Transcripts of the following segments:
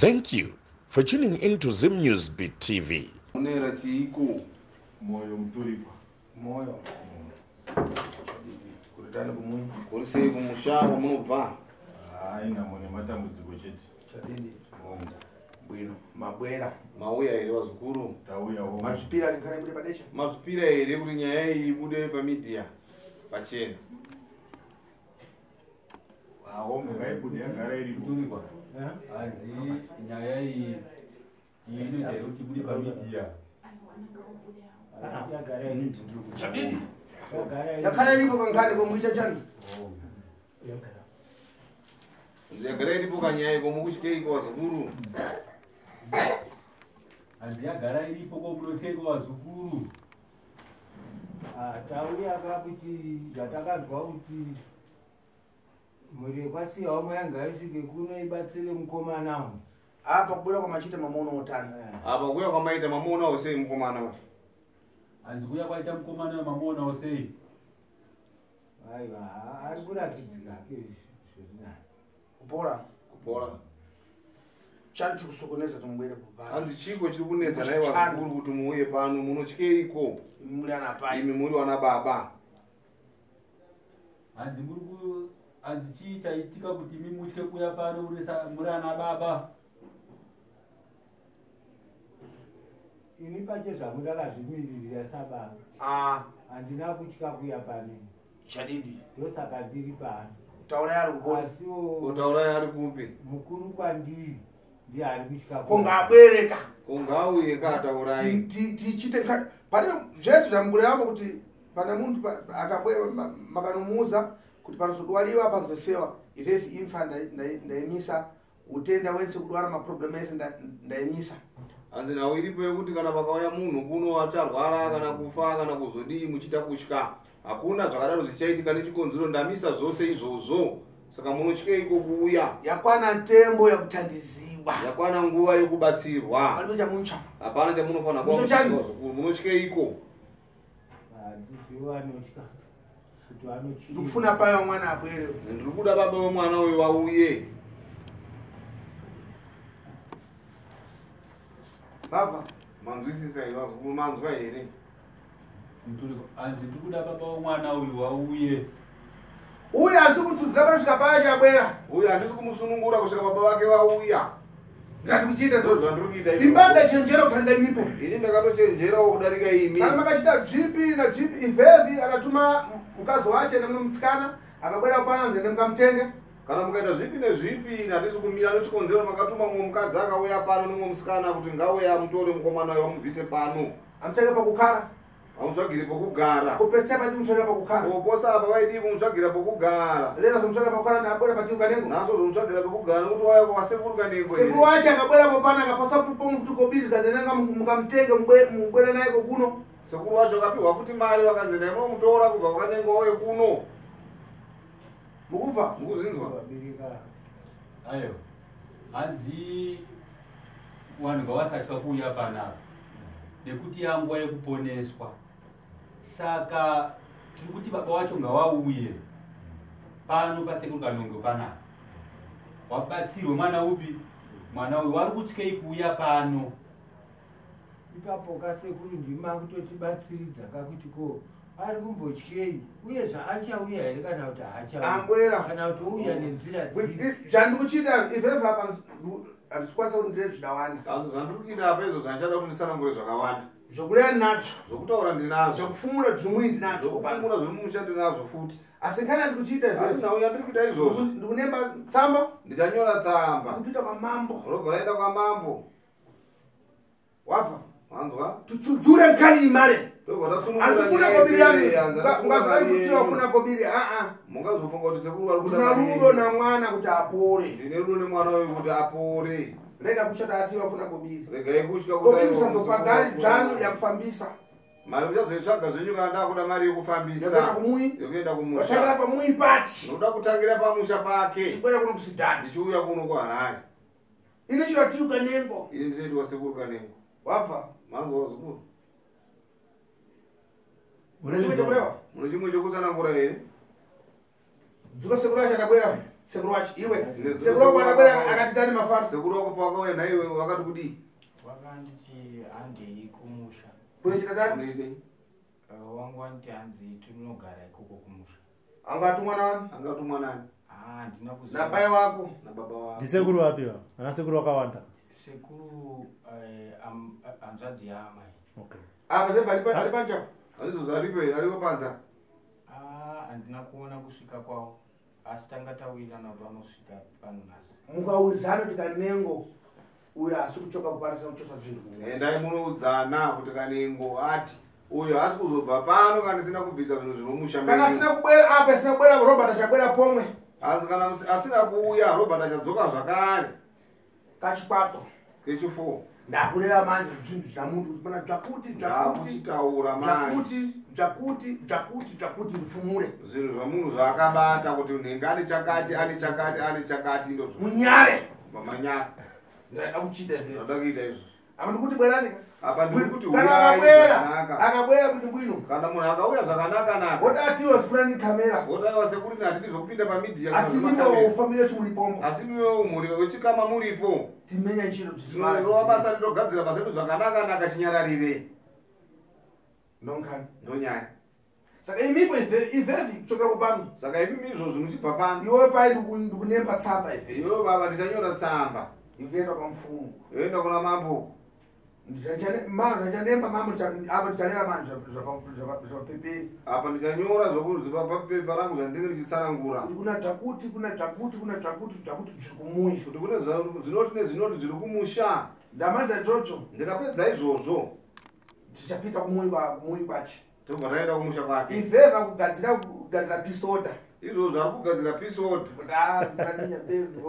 Thank you for tuning in to Zim News Beat TV. Munera chiiko? Moyo muturikwa. Moyo. Kuritani kumunyu. Kuri sei kumusha kwamunobva? Hayi namo nematambudziko chete. Chadidi. Bwino. Mabwera. Mauya here vazukuru? Tauyawo. Mazvipira nkhani ibude padesha? Mazvipira here kuti nyaya iyi ibude pamidhiya pachena? Hawo ngaibude yagara iripo. Muturikwa. Hanzi nyaya iyi iyi inoita here kuti ibude pamidhiya? Chadidi. Yakhala iripo kankhani komuicha chani? Yagara iripo kanyaya iko mukutyei vazukuru? Hanzi yagara iripo ko munotyeiko vazukuru? Tauya kakuti zvatakanzwa kuti mhuri yekwasiyawo mayanga isvike kuno ibatsire mukomana uyu. Apa kubuda kwamachita mamuona utano. Apa kuya kwamaita mamuonawo sei mukomana uyu? Hanzi kuya kwaita mukomana uyu mamuonawo sei? Aiwa, ari kuratidzika ke zvirinani. Kupora. Kupora. Chari chikusokoneza tomubwere kupara. Hanzi chiko chiri kunetsa nai vazukuru kuti muuye pano munotyeiko? Muri ana pai. Imi muri wana baba. Hanzi muri ku hanzi chii chaitika kuti imi mutye kuya pano muri ana baba? Ini pache zvangu ndakazvimiririra sababa. Handina kutya kuya pano. Chadidi. Ndosaka ndiri pano. Taurai ari kupona. Asiwo Taurai ari kupi? Mukuru kwandiri ndiye ari kutya. Kongabwereka. Kongauye ka Taurai. Tichite pane zvese zvamukuru yambo kuti pane muntu akabwe makanomuudza kuti panozodwariwa pazofewa ifefi imfa ndaimisa utenda wese kudwara maproblem ese ndaimisa. Hanzi nhau iripo yekuti kana pakauya munhu kuno acharwara kana kufa kana kuzodii muchiita kutya. Hakuna zvakadaro zvichaitika nechikonzero ndamisa zvose izvozvo. Saka munotyeiko kuuya? Yakwana ntembo yakutandiziwa. Yakwana nguva yekubatsirwa. Palipo chamucha. Hapana chamunofanira kuva muchizwa. Munotyeiko? Handizivi anotya. Kuti anotya. Ndikufuna payo mwana abwere. Ndiri kuda baba vemwana uyu vauye. Baba. Manzwisisa here vazukuru manzwa here? Hanzi ndiri kuda baba vemwana uyu vauye. Uyu asi kutsudzira panosvika paya chabwera. Uyu handisi kumusunungura kusvika baba vake vauya. Ndati kuchiita ndozvandiri kuita izvozvo. Imba ndachenjera kutarika imipo. Ini ndakatochenjerawo kudarika imi. Kana makachita dzvipi nadzvipi ivhevhi akatuma mukazi wache nemumwe mutsikana akabwera pano hanzi ende mukamutenge. Kana mukaita zvipi nezvipi handisi kumira nechikonzero makatuma mumwe mukadzi akauya pano nemumwe musikana kuti ngauye amutore mukomana uyu amubvise pano. Amutsvake pakukara. Amutsvagire pokugara. Kupetsa pati kumutsvagira pakukara. Poposa apa vaidii kumutsvagira pokugara. Lero zomutsvagira pakukara ndabwera pati Kanengo. Naso zomutsvagira pokugara nekuti wauya kwasekuru Kanengo. Sekuru wacho akabwerapo pano akaposa pupomu futi kobiri zvikanzi nanga mukamutenge mubwere naye kokuno. Sekuru wacho akapiwa futi mari vakanzi ndai munomutora kubva kwaKanengo auye kuno. Mukubva? Mukuzinzwa? Ayo. Hanzi vanhu ngavasatya kuuya panapa. Nekuti yanguva yekuponeswa. Saka tiri kuti baba wacho ngavauye pano pasekuru Kanengo panapa. Wabatsirwe mwana upi? Mwana uyu wari kutyei kuuya pano? Ipapo kasekuru ndima kutotibatsiridza kakuti ko ari kumbotyei uye zvaachauya here kana kuti haachauya? Ambwera. Kana kuti ouya nenzira dzipi? Zvandikuchiita ivhevhi apa handisi kuti ndire zvidawanda. Zvandiri kuita apa izvo zvandichada kuti nditsanangure zvakawanda. Zvokureva ndinazvo. Zvokutaura ndinazvo. Zvokufumura zvimwe ndinazvo. Zvokufumura zvemumusha ndinazvo futi. Asi kana ndikuchiita izvozvo. Asi nhau yandiri kuita izvozvo. Ndikunemba tsamba. Ndichanyora tsamba. Ndikupinda kwamambo. Robva raenda kwamambo. Wabva. Manzwa? Tutsudzure nkhani imare. Robva tasunungura. Andifuna kobiri yani. Ungazofunga kobiri a. Mungazofunga kuti sekuru vari kuda mari. Ndina rudo namwana kuti apore. Ndine rudo nemwana uyu kuti apore. Rega kuchata ati vafuna kobiri. Regai kutya kuti kobiri musazopagari dzvanu yakufambisa. Mari muchazoitsvaga zvenyu kana ndakuda mari yekufambisa. Yekuenda kumusha. Watangira pamui pachi. Ndinoda kutangira pamusha pake. Chikwera kuno kusidhani. Ndichiuya kuno kuHarare. Ini chiratiyo Kanengo. Ini ndinoitwa sekuru Kanengo. Wabva. Manzwa vazukuru. Mune chimwe chekureva? Mune chimwe chekutsanangura here? Dzuka sekuru wacho akabwera, sekuru wacho iwe. Sekuru wako akabwera akati tani mafaro. Sekuru wako pawakauya naiwe wakati kudii? Wakanditi handei kumusha. Kunochita tani? Unoitei? Wangu waniti hanzi tinogara ikoko kumusha. Anga atumwa nani? Anga atumwa nani? Ah, handina kuziva. Nabai wako. Nababa wako. Ndisekuru vapi va? Ana sekuru vakawanda. Sekuru hanzvadzi yaamai. Okay. Apa zebva ari panjapa. Handizvo zvaripo here aripo panza? Ah, handina kuona kusvika kwavo. Asi tanga tawirirana kuti vanosvika pano nhasi. Mukauzana kuti Kanengo uyo haasi kuchoka kukwanisa kuchosa zvinhu. Endai munoudzana kuti Kanengo ati uyo haasi kuzobva pano kana asina kubvisa zvinhu zvinomusha Kana asina kubwera apa, asina kubwera Robert achabwera pomwe. Asi kana asina kuuya Robert achadzoka zvakare. Kachikwato. Kechi4. Ndakureva manje zvinhu zvina muntu kuti pana zvakuti zvakuti Ndakuchitaura manje. zvakuti zvakuti zvakuti zvakuti ndifumure. Zvinhu zvamunhu zvaakabata kuti nhenga ane chakati ane chakati ane chakati ndozvo. Munyare. Mamanyare. Ndinoda kuchiita izvi. Ndinoda kuita izvi. Apa ndikuti bwerani ka. Apa ndikuti Kana uyai akabwera, zvakanaka. akabwera bwino bwino. Kana munhu akauya zvakanaka naka. Wodatiwa zifuna ni kamera. Wodaiwa sekuri handidi zvokupinda pamedia kana Asi zvemakamera. mimi ufambire chimuripombo. Asi mimi mhuri wechikama muripo. Timenya nchiro Tinorova basa rinogadzira basa redu zvakanaka naka chinyararire. Ndonkani. Ndonyaya. Saka imipo ivevi kuchokera kupano. Saka imimi izvozvo muchibva pano. Iwe pai ndikunemba tsamba ivevi. Iwe baba ndichanyora tsamba. Ikuenda kwa mfumu. Yoenda kuna mambo. Ndichanemba mambo apa ndichareva manje zvapapeperi. Apa ndichanyora zvokupapepa rangu zvandinenge ndichitsanangura. Kuti kuna zvakuti kuna zvakuti kuna zvakuti zvakuti zviri kumuya. Kuti kune zvinoti nezvinoti zviri kumusha. Ndamaliza izvozvo. Ndikapedza izvozvo. Tichapita kumuyi kwache. Tobva taenda kumusha kwake. Ivhevha kugadzira kugadzira pisoda. Izvozvo ari kugadzira pisoda. Kuti ah bezi.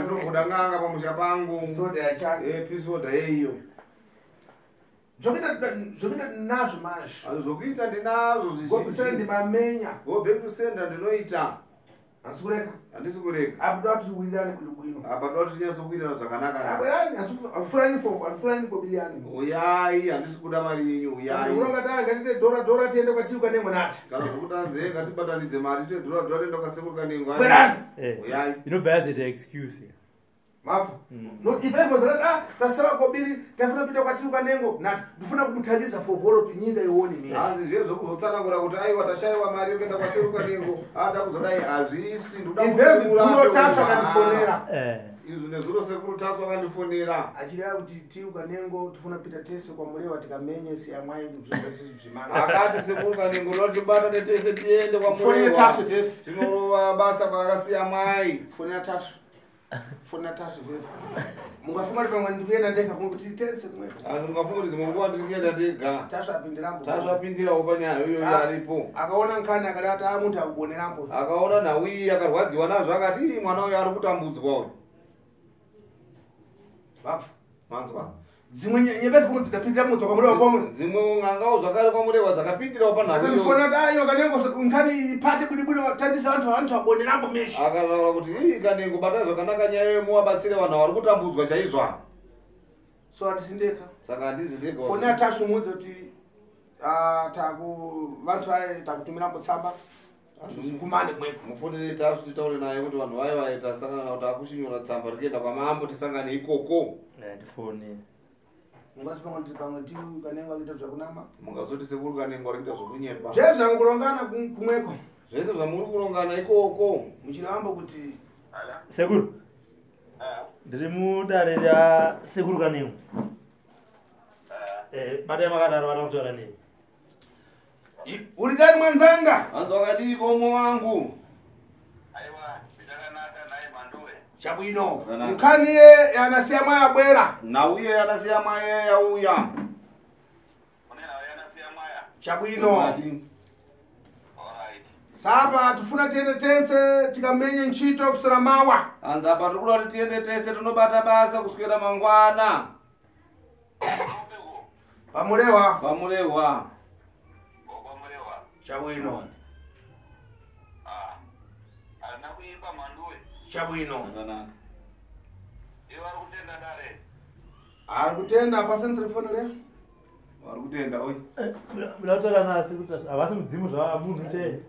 Ndinokuda n'anga pamusha pangu. Pisoda yachake. Pisoda yeiyo. Zvokuita ndinazvo manje. Zvokuita ndinazvo zvizhinji. Go back ndimamenya. Go back to sender ndinoita. Handisi kureka. Handisi kureka. Apa ndoda kuti tiwirirane bwino bwino. Apa ndoda kuti tinyatsokuwirirana zvakanaka. Abwerani, afurani fofo, afurani kobiriyani. Uyai, handisi kuda mari yenyu, uyai. Unonga taa ngatite dhora dhora tiende kwatiri Kanengo nati. Kana zvokutanze ngatibatanidze mari tiite dhora dhora tiende kwasekuru Kanengo. Bwerani. Uyai. Inobva yazoita excuse. Mapfa. No ife mozana ah tasawa kobiri tafuna kupita kwatiri Kanengo nati ndifuna kumuthandisa fovhoro kuti nyika ione mimi. Hanzi zviye zvokuzotsanangura kuti aiwa tashaiwa mari yekuenda kwasekuru Kanengo. Ah kuzodai hazvisi ndoda Ivevi kuti dzulo Tasva akandifonera. Izvo nezuro sekuru Tasva akandifonera. Achireva kuti tiri Kanengo tifuna kupita tese kwaMurewa tikamenye siyamwai zvimanga. Akati sekuru Kanengo notibata tese tiende Fonera kwaMurewa. Tasva ivevi. Tinorova basa kwakasiya mwai. Fonera Tasva. Fonera Tasva ivevi. Mungafunga kuti pamwe ndikuenda ndega kumwe kuti tense kumwe. Asi mungafunga kuti dzimwe nguva ndiri kuenda ndega. Tasva apindirambo. Tasva apindirawo panyaya iyoyo aripo. Akaona nkani akada kuti ah muntu akugonerambo. Akaona nhau iyi akarwadziwa nazvo akati ii mwana uyu ari kutambudzwa uyu. Vapfa. Manzwa. Dzimwe nyembezi kumwe dzikapindira mudzi kwaMurewa pomwe. Dzimwe n'angawo zvakare kwaMurewa dzakapindirawo panhau iyoyo. Fonera kuti ah iwe Kanengo nkani ipate bwino bwino tandisa vantu vantu vabonerambo meshe. Akataura kuti ii Kanengo batai zvakanaka nyaya iyoyo muwabatsire vanhu vari kutambudzwa chaizvo ava. So handisi ndega. Saka handizi ndega. Fonera Tasva umuudze kuti ah taku vantu vaye takutumira mbotsamba. Kumane kumweko. Mufonere Tasva titaure naye kuti vanhu vaye vaye tasangana navo takuchinyora tsamba rikuenda kwamambo tisangane ikoko. Ndifone. Ungasi pamwe kuti pamwe tiri Kanengo akuita zvakunama. Mungazoti sekuru Kanengo ari kuita zvokunyepa. Zvese zvamukurongana kumweko. Zvese zvamuri kurongana ikoko. Muchiramba kuti Sekuru. Ndiri mudare rasekuru Kanengo. Batai makadaro vada kutaura nemi. Uri dani mwanzanga? Hanzi wakadii umwe wangu? Chabwino. Zvakanaka. Nkhani ye anasiya mwaya abwera. Nhau iye anasiya mwaya yauya. Chabwino. Sapa tifuna tiende tense tikamenye ntchito kusera mawa. Hanzi apa tiri kuda kuti tiende tese tinobata basa kuswera mangwana. Pamurewa. Pamurewa. Chabwino. Chabwino. Zvakanaka. Ari kutenda paseni telefoni le. Vari kutenda oi. Muda kutaura nasekuru Tasva. Havasi mudzimu zvava munhu chaiye.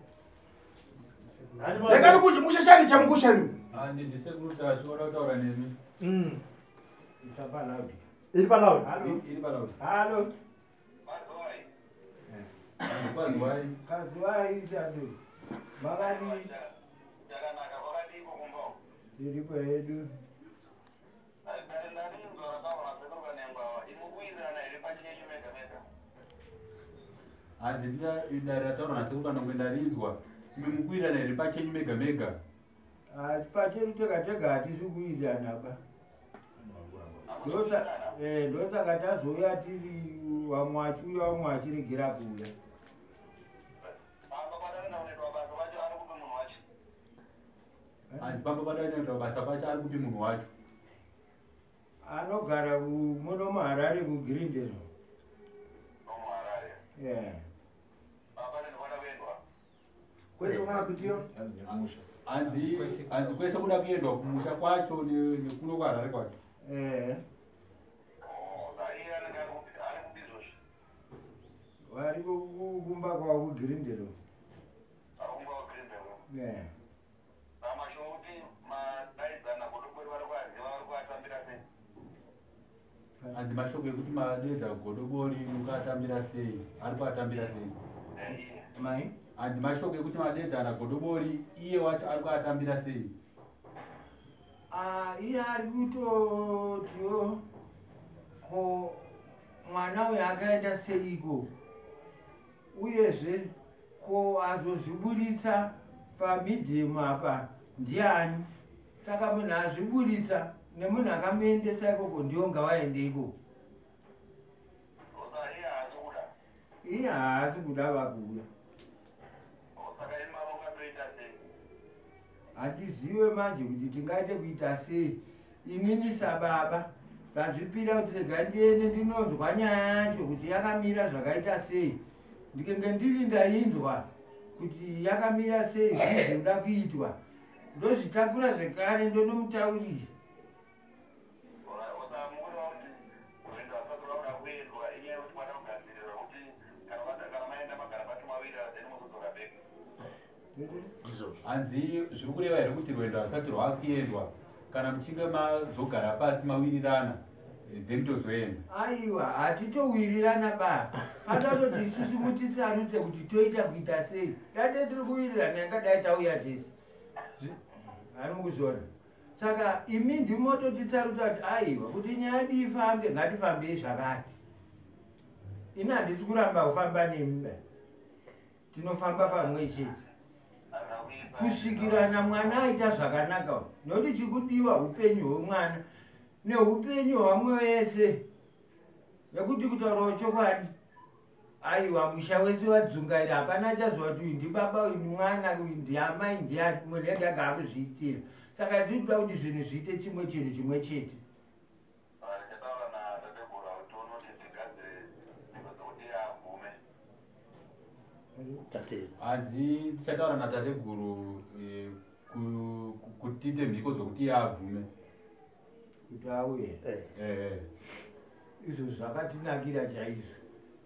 Rega ndikuti mushashani chamukusha imi. Hanzi ndisekuru Tasvu vada kutaura nemi. Isa paloud. Iri paloud. Halo. Iri paloud. Halo. Hanzi kwaziwai. Kaziwai chadu. Makadii? Tiripo hedu. Hanzi dare rataurwa nasekuru Kanongwe ndarinzwa. Imi mukuwirirana here pachenyu mega mega? Pachedu tega tega hatisi kuwirirana ba. Ndosaka tazouya tiri vamwe vachiuya vamwe vachiregera kuuya. Hanzi pamba padainoitwa basa pacho ari kupi munhu wacho? Anogara muno muHarare kuGrindel. Yeah. Kwese kufana kuitiyo? Hanzi kwese kuda kuendwa kumusha kwacho nekuno kuHarare kwacho. Vari kumba kwavo kuGrindel. Yeah. Hanzi mashoko ekuti madeedza godobori mukaatambira sei? Ari kuatambira sei? Mai? Hanzi mashoko ekuti madeedzana godobori iye wacho ari kuatambira sei? Iye ari kutotiwo ko mwana uyu akaenda seiko? Uyezve ko azozviburitsa pamidhimu apa ndiani? Saka munhu azviburitsa nemunhu akamuendesa ikoko ndiwo ngavaende ikoko. Iye haasi kuda vakuuya. Handizive manje kuti tingaite kuita sei. Inini sababa ndazvipira kuti rega ndiende ndinonzwa nyaya yacho kuti yakamira zvakaita sei. Ndikenge ndiri ndainzwa kuti yakamira sei zvii zvinoda kuitwa. Ndozvitakura zvekare ndonomutaurira. Hanzi zviri kureva here kuti rwendo harusati rwakuendwa kana muchinge mazogara pasi mawirirana then tozoenda? Aiwa, hatitowirirana ba. Patatoti isusu mutitsarudze kuti toita kuita sei. Date tiri kuwirirana yangadai tauya tese. Hanomukuzviona. Saka imi ndimototitsarudza kuti aiwa kuti nyaya yedu ifambe ngatifambei zvakati. Ini handisi kuramba kufamba nemi ba. Tinofamba pamwe chete. Kusvikirana mwana aita zvakanaka nokuti chikudiwa upenyu hwemwana neupenyu hwamwe wese. Nekuti kutaurawo chokwadi aiwa musha wese wadzungaira hapana achaziva kuti uyu ndibaba uyu mwana uyu ndiamai ndiani munhu ega ega akuzviitira. Saka tinoda kuti zvinhu zviite chimwe chinhu chimwe chete. Hanzi tichataura natateguru kuti tiite mhiko dzokuti iye abvume. Kuti auye. Izvo zvakatinakira chaizvo.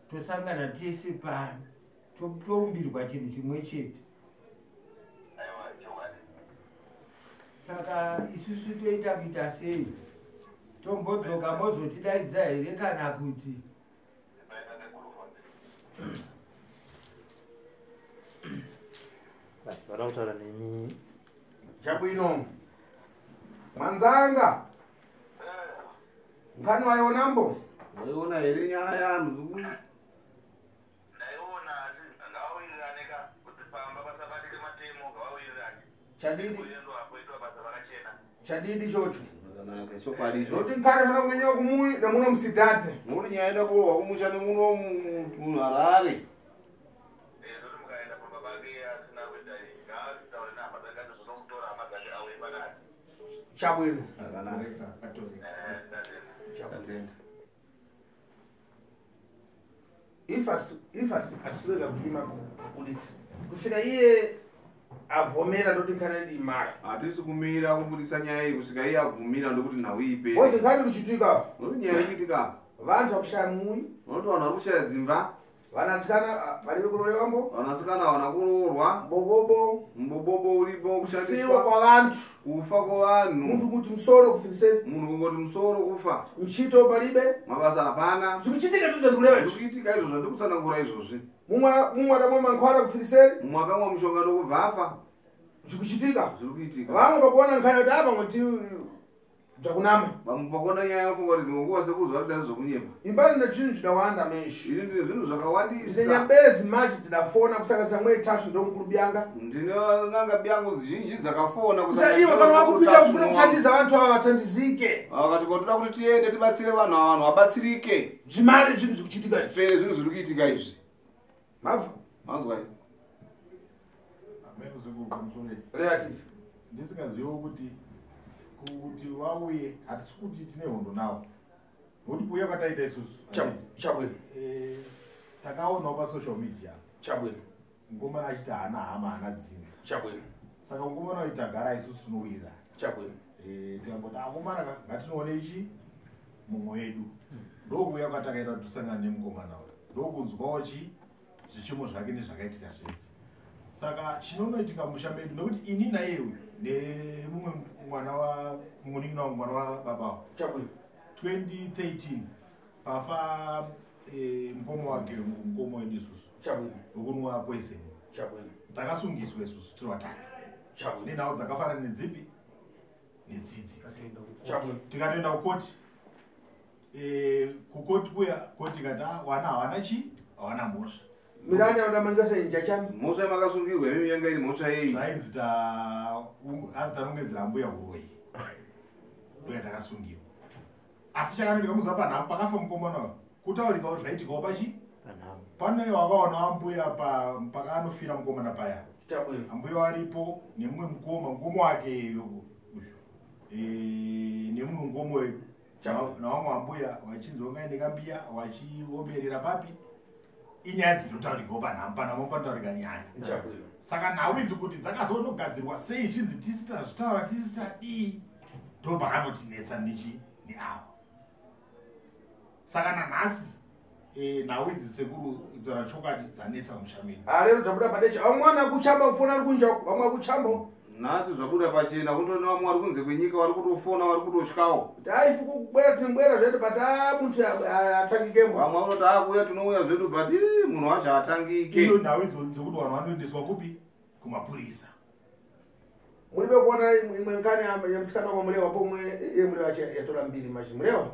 Tosangana tese pano. Toumbirwa chinhu chimwe chete. Saka isusu toita kuita sei? Tombodzoka mozotidaidza here kana kuti? Vada kutaura nemi. Chabwino. Mwanzanga. Ngani waiona mbo? Waiona here nyaya muzukuru? Ndaiona ngawawirirane ka kuti pamba pasabatike matemo ngawawirirane. Chadidi. Chadidi chocho. Zvakanaka chokwadi icho. Zoti nkare fana kumenya kumui nemuno musidhate. Nokuti nyaya ida kurohwa kumusha nemuno muHarare. Chabwino. Zvakanaka. Tatenda. If atisweka kuima kubuditsa kusvika iye avhomera ndoti kana idi mara. Hatisi kumira kubudisa nyaya iyi kusvika iye abvumira ndokuti nhau ipere. Bozi ngani kuchitika apa? Nokuti nyaya iri kuitika apa. Vantu vakushaya mui. Nokuti vanhu vari kushaya dzimba. Vanasikana vari kurorewambo. Vanasikana havana kuroorwa. Mbobobo. Mbobobo uripo Kufiwa kushandiswa. kwavantu. Kufa kwavanhu. Muntu kuti musoro kufiriseni. Munhu kungoti musoro kufa. Ntchito palibe. Mabasa hapana. Zvikuchitika izvo zvandikureva izvi. Zviri kuitika izvo zvandikutsanangura izvozvi. Mumwe akamwa mankhwala kufiriseni. Mumwe akamwa mushonga ndokubva afa. Zvikuchitika. Zviri kuitika. Vamwe pakuona nkhani kuti apa ngoti zvakunama. Vamwe pakuona nyaya vafunga kuti dzimwe nguva sekuru zvakuita ndezvokunyepa. Imbani nezvinhu zvidawanda menshi. Ini ndine zvinhu Ndine zvakawandisa. nyambezi machi dzidafona kusanganisa mwe tashu ndomukuru byanga. Ndine n'anga byangu zhinji dzakafona Kuti ivo kana vakupinda kufuna kuthandiza vantu ava vathandizike. Vakati ko toda kuti tiende tibatsire vanhu ava vanhu vabatsirike. Zvimari zvinhu zvikuchitika izvi. Fere zvinhu zviri kuitika izvi. Mabva. Manzwa ini. Ameno sekuru pamusoro Relative. Ndisingaziviwo kuti vauye hatisi kuti tine hondo nawo. Nokuti kuuya kwataita isusu. Chabwino. Takaonawo pasocial media. Chabwino. Mukomana achiti haana hama haana dzinza. Chabwino. Saka mukomana uyu tagara isusu tinowirirana. Chabwino. Tikangoti akomana ngatinoone ichi mumwe wedu. Ndokuuya kwatakaita kuti tisangane nemukomana uyu. Ndokunzwawo zvichemo zvake nezvakaitika zvese. Saka chinonoitika musha medu nekuti ini naiye uyu nemumwe mwana wa munin'ina wangu mwana wababa wangu. Chabwino. 2013 pafa mukoma wake mukoma wedu isusu. Chabwino. Wekunwa poison. Chabwino. Takasungiswa isusu tiri vatatu. Chabwino. Nenhau dzakafanana nedzipi nedzidzi. Chabwino. Tikatoenda kukoti. Kukoti kuya koti ikati wana hawana chi hawana mhosva. Mirani anoda mangasa inja chami. Mhosva yamakasungirwa imimi yanga iri mhosva yei? Zvainzi hanzi tanongedzera mbuya uroyi. Ndo yatakasungirwa. Asi chakanoitika muzuva panhamo pakafa mukomana uyu. Kutaurikawo zvaitikawo pachi? Pane wakaona ambuya pakanofira mukomana paya. Chabwino. Ambuya varipo nemumwe mukoma, mukoma wake uyu. Nemumwe mukoma wedu. Nawamwe ambuya vachinzi wangaine kambiya vachiomberera papi. Inyaya dzinotaurikawo panhamo, panhamo panotaurika nyaya. Chabwino. Saka nhau idzi kuti dzakazonogadzirwa sei chinzi tisi tazvitaura tisi tadii ndo pakanotinetsa nechi neawa. Saka nanhasi nhau idzi sekuru kutaura chokwadi dzanetsa musha medu. Lero tabuda padecha. Vamwe vana kuchamba kufona ari kunja uko, vamwe kuchamba. Nhasi zvabuda pachena kutone vamwe vari kunze kwenyika vari kutofona vari kutotyawo. Kuti ai fuku kubwera tinobwera zvedu but muntu atangikemo. Vamwe vanoti akuuya tinouya zvedu but munhu wacho haatangike. Iyo nhau idzo dzekuti vanhu vanoendeswa kupi? Kumapurisa. Muribe kuona imwe nkani yamusikana kwaMurewa pomwe yeMurewa yatora mbiri machi Murewa.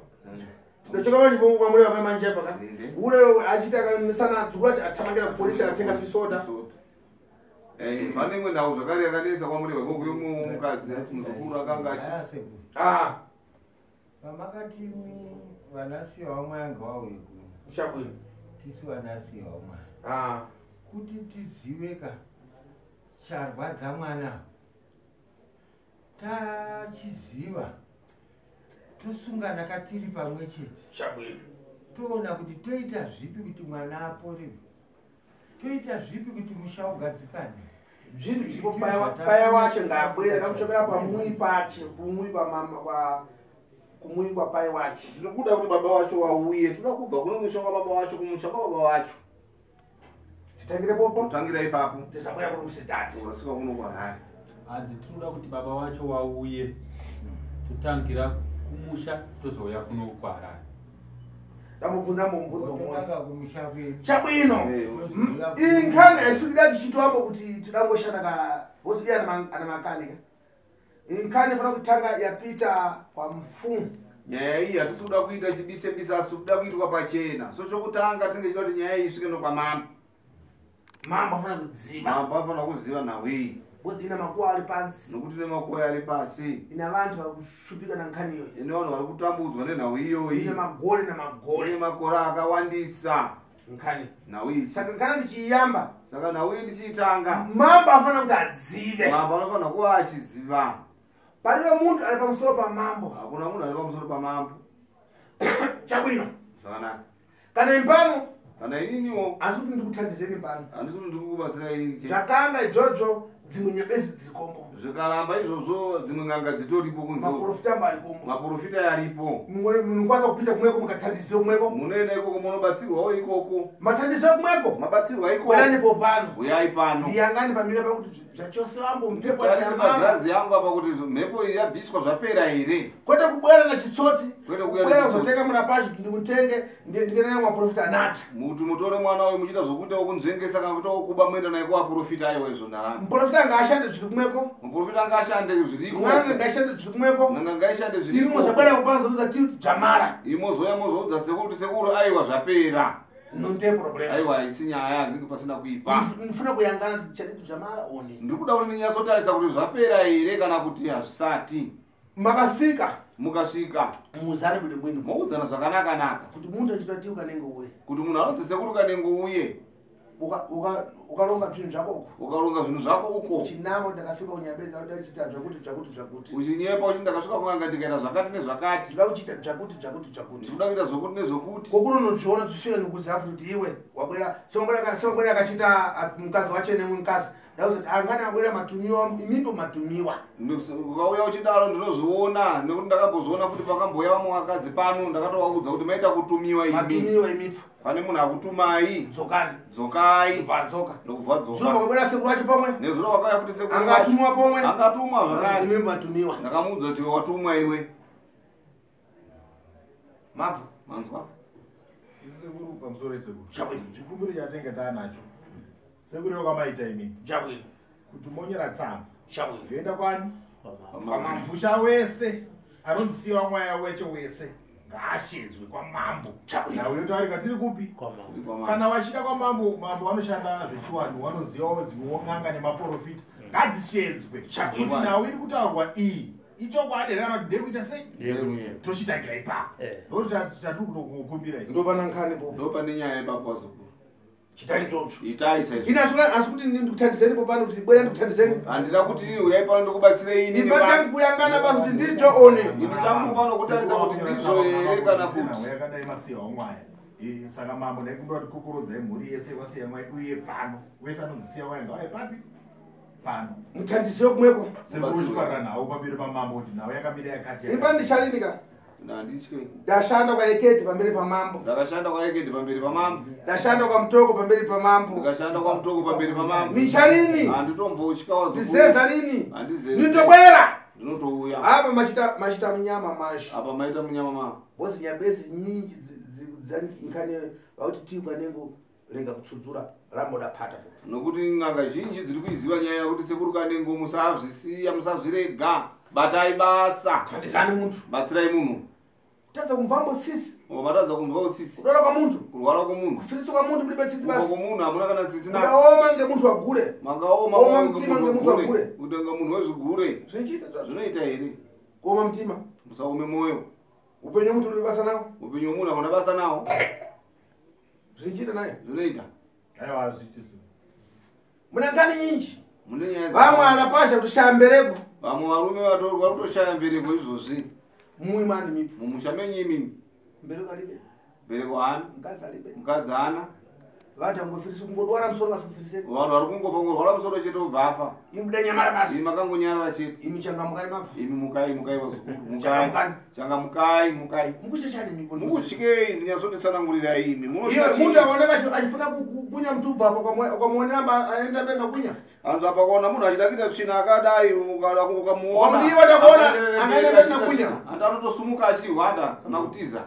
Ndochoka manje pomwe kwaMurewa mai manje apa ka. Ule achiita akamisana dzukuru achi atamangira kupolisi akatenga pisoda. Pane imwe nhau zvakare yakanetsa kwaMurewa ikoko yemukadzi ati muzukuru akanga achi. Pamakati vanasiya vamwe anga vauye kuno. Chabwino. Tisu vanasiya vamwe. Kuti tizive ka charwadza mwana. Tachiziva tosungana katiri pamwe chete. Chabwino. Toona kuti toita zvipi kuti mwana apore. Toita zvipi kuti musha ugadzikane. Zvinhu zviripo paya wacho ngaabwere ndakuchokera pamui pache, kumui kwa mama kwa kumui kwa pai wache. Tiri kuda kuti baba wacho wauye, toda kubva kuno musha kwa baba wacho kumusha kwa baba wacho. Titangire popo? Tangira ipapo. Tisabwera kuno kusidati. Urasvika kuno kuHarare. Hanzi tinoda kuti baba wacho wauye. Totangira kumusha tozouya kuno kuHarare. Ndamubvunza mubvunzo mose. Totanga kumusha kwedu. Chabwino. Inkhani haisukira tichitoambo kuti tidangoshanda ka hosi ana makanika. Inkhani ifana kutanga yapita kwa mfumu. Nyaya iyi hatisi kuda kuita chibise bise asi kuda kuitwa pachena. So chokutanga tinenge tichida kuti nyaya iyi isvike nokwamambo. Mambo afana kuziva. Mambo afana kuziva nhau iyi. Because ina makuwa ari pansi. Nokuti ine makuwa ari pasi. Ina vantu vari kushupika nankhani iyoyi. Ine vanhu vari kutambudzwa nenhau iyoyi. Ine magore namagore. Ine makore akawandisa. Nkhani. Nhau iyi. Saka kana ndichiyamba. Saka nhau iyi ndichiitanga. Mambo afana kuti azive. Mambo anofanira kuva achiziva. Paribe muntu ari pamusoro pamambo. Hakuna munhu ari pamusoro pamambo. Chabwino. Zvakanaka. Kana impano. Kana ininiwo. Asi kuti ndikuthandizeni pano. Handisi kuti ndikukubatsirai inini chete. Zvakanga idzodzo Dzimwe nyabezi dzirikombo. Zvikaramba izvozvo, dzimwe n'anga dzitoripo kunze. Maprofita marikombo. Maprofita aripo. Munokwanisa kupinda kumweko mukatandisiwe kumweko. Munoenda ikoko munobatsirwawo ikoko. Matandisiwe kumweko. Mabatsirwa ikoko. Bweranipo pano. Uyai pano. Ndiyangani pamira pakuti zvachose vambo mhepo Tarise yamara. magirazi yangu apa kuti mhepo iyi yabviswa zvapera here. Kwete kubwera nachitsotsi. Kwete kuuya Kubwera nechitsotsi. kuzotenga murapashi ndimutenge ndikene maprofita anata. Muti mutore mwana uyu muchiita zvokuita wokunzvengesa kana kuita wokuba muenda naye kuvaprofita, aiwa izvo ndaramba. Muprofita ngaashande zviri kumweko. Muprofita ngaashande zviriko. N'anga ngaishande zviri kumweko. N'anga ngaishande Imi zviriko. muzobwera pano zoudza ti dzvamara. Imi mozouya mozoudza sekuru kuti sekuru aiwa zvapera. Nonte problem. Aiwa haisi nyaya, zvinge pasina kuipa. Ndifuna kuyangana kuti chadii dzvamara oni. Ndiri kuda kuti ndinyatsotarisa kuti zvapera here kana kuti hazvisati. Makafika. Mukasvika. Muuzane bwino bwino. Moudzana zvakanaka-naka. Kuti muntu achita ti ukanenge ule. Kuti munhu anonzi sekuru kanenge uye. Ukaronga zvinhu zvako uko. Ukaronga zvinhu zvako uko. Uchinama kuti ndakafika kunyabezi ndakuda kuchiita zvakuti zvakuti zvakuti. Uchinyepa uchiti ndakasvika kun'anga ndikaita zvakati nezvakati. Ndinoda kuchiita zvakuti zvakuti zvakuti. Ndinoda kuita zvokuti nezvokuti. Kokuri unozviona zvisvika nekuzi afuti kuti iwe wabwera sewabwera akachita mukadzi wacho nemwe mukadzi. Ndakuzoti angani abwera matumiwa imimbo matumiwa. Ukauya uchidaro ndinozviona nekuti ndakambozviona futi pakambouya vamwe vakadzi pano, ndakatovaudza kuti maita kutumiwa imi. Matumiwa imipo. Pane munhu akutumai. Dzokani. Dzokai. Ndobva dzoka. Ndobva dzoka. Zuro vakabwera sekuru vacho pomwe. Nezuro vakauya futi sekuru. Anga atumwa pomwe. Anga atumwa zvakare. Imimi matumiwa. Ndakamuudza kuti watumwa iwe. Mabva. Manzwa. Sekuru pamusoro sekuru. Chabwino. Chikumbiro chatinenge taanacho. Sekuru wakamaita imi. Chabwino. Kuti monyora tsamba. Chabwino. Zvoenda kwani? Kwamambo. Musha wese anonziwa mwaya wecho wese ngaashedzwe kwamambo. Chabwino. Nhau yotaurika tiri kupi? Kwamambo. Kana vachida kwamambo, mambo vanoshanda zvechiwanhu, vanozivawo dzimwewo n'anga nemaprofita. Ngadzishedzwe. Chabwino. Kuti nhau iri kutaurwa iyi ichokwadi here kana kuti ndeyekuita sei? Tochitangira ipapo. Ndo chatiri kutokumbira izvi. Ndopana nkhani po. Ndopane nyaya ipapo wazukuru. Chitani chopso. Itai saizvo. Ina asi kuti ndikutandiseni po pano kuti bwera ndikutandiseni. Handina kuti ini uyai pano ndikubatsirei ini. Imba changu kuyangana basi kuti ndidzo one. Ini changu pano kutarisa kuti ndizvo here kana kuti. Yakadai masiya wamwaya. Saka mambo ndaikumbira kuti kokorodzai mhuri yese kwasiya mwai uye pano. Wese anonzi siya mwai ngauye papi? Pano. Mutandisiwe kumweko. Sekuru uchikwarira nhau pamberi pamambo kuti nhau yakamira yakati. Imba ndisharini Handitye. Ndashanda kwaEkedi pamberi pamambo. Ndakashanda kwaEkedi pamberi pamambo. Ndashanda kwaMutoko pamberi pamambo. Ndakashanda kwaMutoko pamberi pamambo. Nicharini. Handitombotya wazukuru. Ndizeza rini. Handizeze. Ndindobwera. Ndinotouya. Apa machita munyama mashi. Apa maita munyama ma. Bozi nyambezi nyinji dzankane vakuti tiukanengo rega kutsudzura ramboda pata po. Nokuti n'anga zhinji dziri kuiziva nyaya yekuti sekuru kanengo musazvisiya, musazvirega. Batai basa. Tandizani muntu. Batsirai munhu. Kutadza kumvambo tsitsi. Matadza kunzwa tsitsi. Kudwara kwamuntu. Kurwara kwomunhu. Kufiriswa kwamuntu mulibe tsitsi Kufa basi. kwomunhu hamuna kana tsitsi nako. Mukaoma ngemuntu wagure. Makaoma Kuoma mtima ngemuntu wagure. Kutenga munhu wezvigure. Zvinochiita zvazvo. Zvinoita here? Kuoma mtima. Musaome moyo. Upenyu hwemuntu uri basa nawo. Upenyu hwemunhu hamuna basa nawo. Zvinochiita naye. Zvinoita. Aiwa hazviiti so. Muna ngani nyinji. Mune nyaya Vamwe anapasha kutoshaya mbereko. Vamwe varume vari kutoshaya mbereko izvozvi. Mumwe mani mipo. Mumusha menyu imimi. Mbereko alibe. Mbereko haana. Mukadzi alibe. Mukadzi haana. Vantu vangofirisa kungodwara musoro vasingafiriseri. Vanhu vari kungofa kungorwara musoro chete vobva afa. Imi muda nyamara basi. Imi makangonyarara chete. Imi changamukai mabva. Imi mukai mukai vazukuru. Mukai. Changamukani. Changamukai mukai. Mukuchechani miko. Mukutyei ndinyatsotitsanangurira imi. Iwe muntu akaoneka achifuna kunya mutubvu apo ukamuonera aenda mberi nakunya. Anzi apa kuona munhu achida kuita tsvina akadai ukamuona. Ukamuti iwe ndakuona, angaenda mberi nakunya. Andi anotosumuka achihwanda kana kutiza.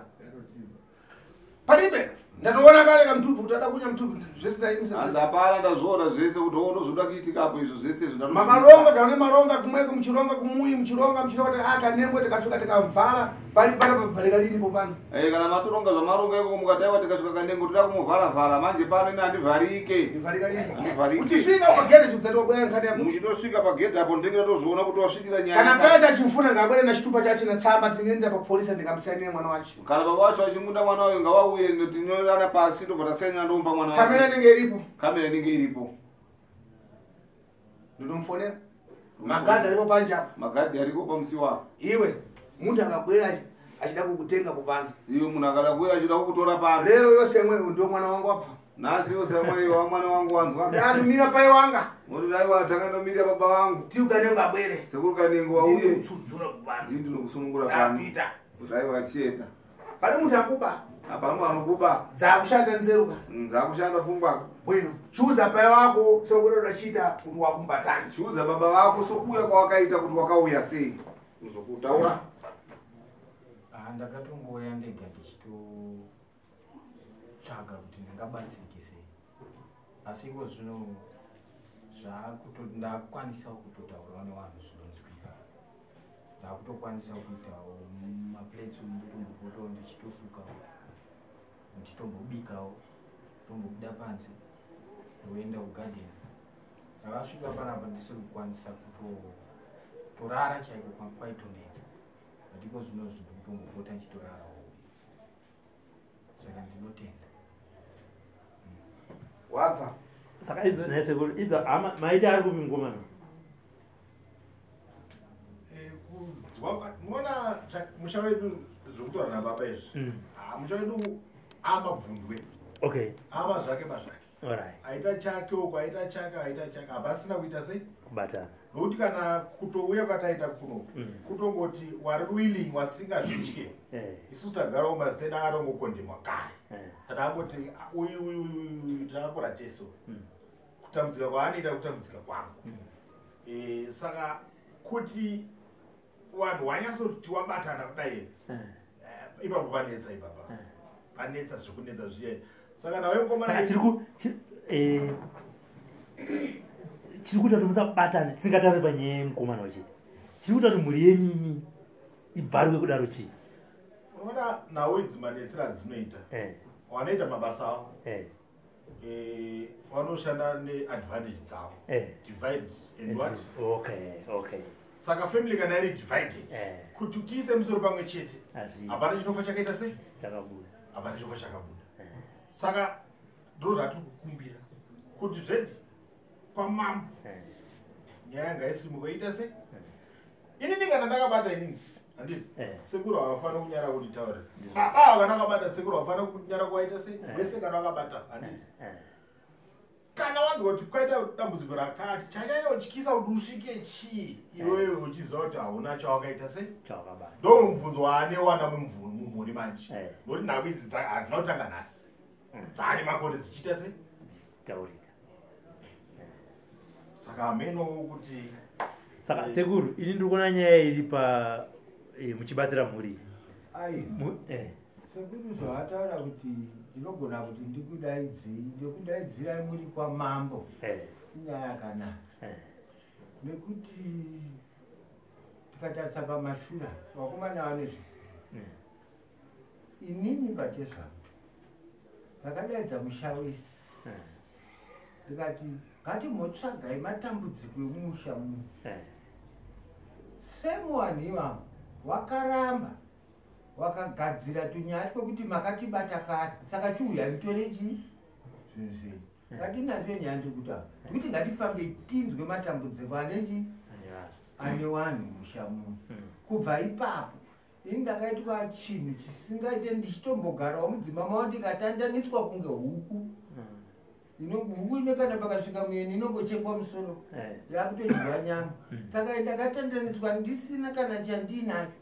Palibe. Ndatoona kale kamutubvu kuti ada kunya mutubvu zvese ndaimisa. Anzi hapana ndazviona zvese kuti ono zvoda kuitika apo izvo zvese izvo Makalonga taone maronga kumweko muchironga kumuyi muchironga muchironga kuti akanengwe tikasvika tikamvhara pali pana pabharika lini po pano. Kana matoronga zvamaronga ikoko mukati aiwa tikasvika kanengo toda kumuvharavhara manje pano ine handivharike. Ndivharika lini. Handivharike. Uchisvika pagedhe chidzati wabwera nkhani yako. Muchitosvika pagedhe apo ndinenge ndatozviona kuti wasvikira nyaya. Kana pacha achimfuna ngabwere na chitupa chache na tsamba tinoenda papolisa ndikamusainire mwana wache. Kana baba wacho achimunda mwana wayo ngavauye tinyorerana pasi tobva tasainira ndomupa mwana wake. Kamera inenge iripo. Kamera inenge iripo. Ndinomufonera. Magadhi aripo panje apa. Magadhi ariko pamusiwo apa. Iwe muntu akabwera achida kukutenga kupano. Iwe munhu akada kuuya achida kukutora pano. Lero yose mwe ndio mwana wangu apa. Nhasi osamwaiwa mwana wangu wanzwa. Ndanumira pai wanga. Moti aiwa tanga ndomirira baba vangu. Tiri Kanengo abwere. Sekuru Kanengo wauye. Ndini kutsudzura kubana. Ndini ndinokusunungura pano. Ndapita. Kuti aiwa chienda. Pane munthu akuba. Hapana munhu anokuba. Dzakushanda nzeruka. Dzakushanda pfungwa. Bwino. Chiudza pai wako sekuda udachiita kuti wakumbatani. Chiudza baba vako sokuuya kwawakaita kuti wakauya sei. Uzokutaura. Ah, ndakatongouya ndega ndichitotsvaga kuti ndingabatsirike sei, asi iko zvino ndakukwanisawo kutotaurawo nevanhu zvinonzwika. Ndakutokwanisa kuitawo maplates, ndotombopotawo ndichitosukawo, ndichitombobikawo, ndombobuda panze ndoenda kugadheni. Ndakasvika panapa ndisiri kukwanisa kutorara chaiko, kwaitonetsa, but iko zvino zvinhu kutombopota ndichitorarawo, saka ndinotenda. Wabva. Saka idzo nhai idzo hama maiti ari kupi mukomana? Muona musha wedu zvokutaura nababa izvi. Ah, musha wedu amabvundwe. Ama zvake mazvake. Aita chake uko, aita chake, aita chake, hapasina kuita sei? Kubatana. Nokuti kana kutouya kwataita kuno, kutongoti wari willing wasingazvitye. Isusu tagarawo mazita edu akatongokondemwa kare. Saka angoti uyu uyu uyu takakura tese. Kutambudzika kwaanoita kutambudzika kwangu. Saka kuti vanhu wanyatsoti wabatana kudai, ipapo panetsa, ipapa panetsa zvekunetsa zviya. Saka nawe mukomana Saka chiri kuita kuti musabatane, tisingatauri panyaya yemukomana wachete, chiri kuita kuti mhuri yenyu imi ibvarwe kudaro chii? Unoona nhau idzi manetsero adzinoita, vanoita mabasa avo, vanoshanda neadvantage dzavo. Divide and what? Saka family kana iri divided, kuti tiise musoro pamwe chete, Hazviiti. hapana chinofa chakaita sei? Chakabuda. Hapana chinofa chakabuda. Saka ndo zvatiri kukumbira kuti zvedi kwamambo nyaya ngaisimuka iita sei. Inini kana ndakabata inini, handiti sekuru havafaniri kunyara kunditaurira. Baba kana vakabata, sekuru havafaniri kunyara kuvaita sei, wese kana vakabata, handiti kana wanzwa kuti kwaita dambudziko rakati, chanyanya kutyisa kuti usvike chii iwewe uchiziva kuti hauna chawakaita sei? Chawakabata. Ndo mubvunzo waanewana mumhuri manje, nokuti nhau idzi hadzina kutanga nhasi, dzaane makore dzichiita sei? Taurika. Saka hamenowo kuti Saka sekuru, ini ndiri kuona nyaya iri pa muchibatsira mhuri iyi. Ai. Sekuru zvavataura kuti ndinogona kuti ndikudaidzei, ndokudaidzirai muri kwamambo, inyaya yakanaka, nekuti tikatarisa pamashure vakomana vane zvizivo. Inini pachezvangu ndakadaidza musha wese, ndikati ngatimbotsvagai matambudziko emumusha muno. Semuvanhu ivavo wakaramba wakagadzira tunyaya twekuti makatibata kare, saka chiuyai mutore chii zvinhu zvenyu. Ngatinazvo nyaya ndikutaura ndikuti ngatifambei tinzwe matambudziko ane chii, ane vanhu musha muno. Kubva ipapo ini ndakaitwa chinhu chisingaite, ndichitombogarawo mudzimba mavo ndikatandaniswa kunge huku. Huku ino kana pakasvika muyeni inongochekwa musoro, yakutodyiwa nyama. Saka ndakatandaniswa ndisina kana chandinacho,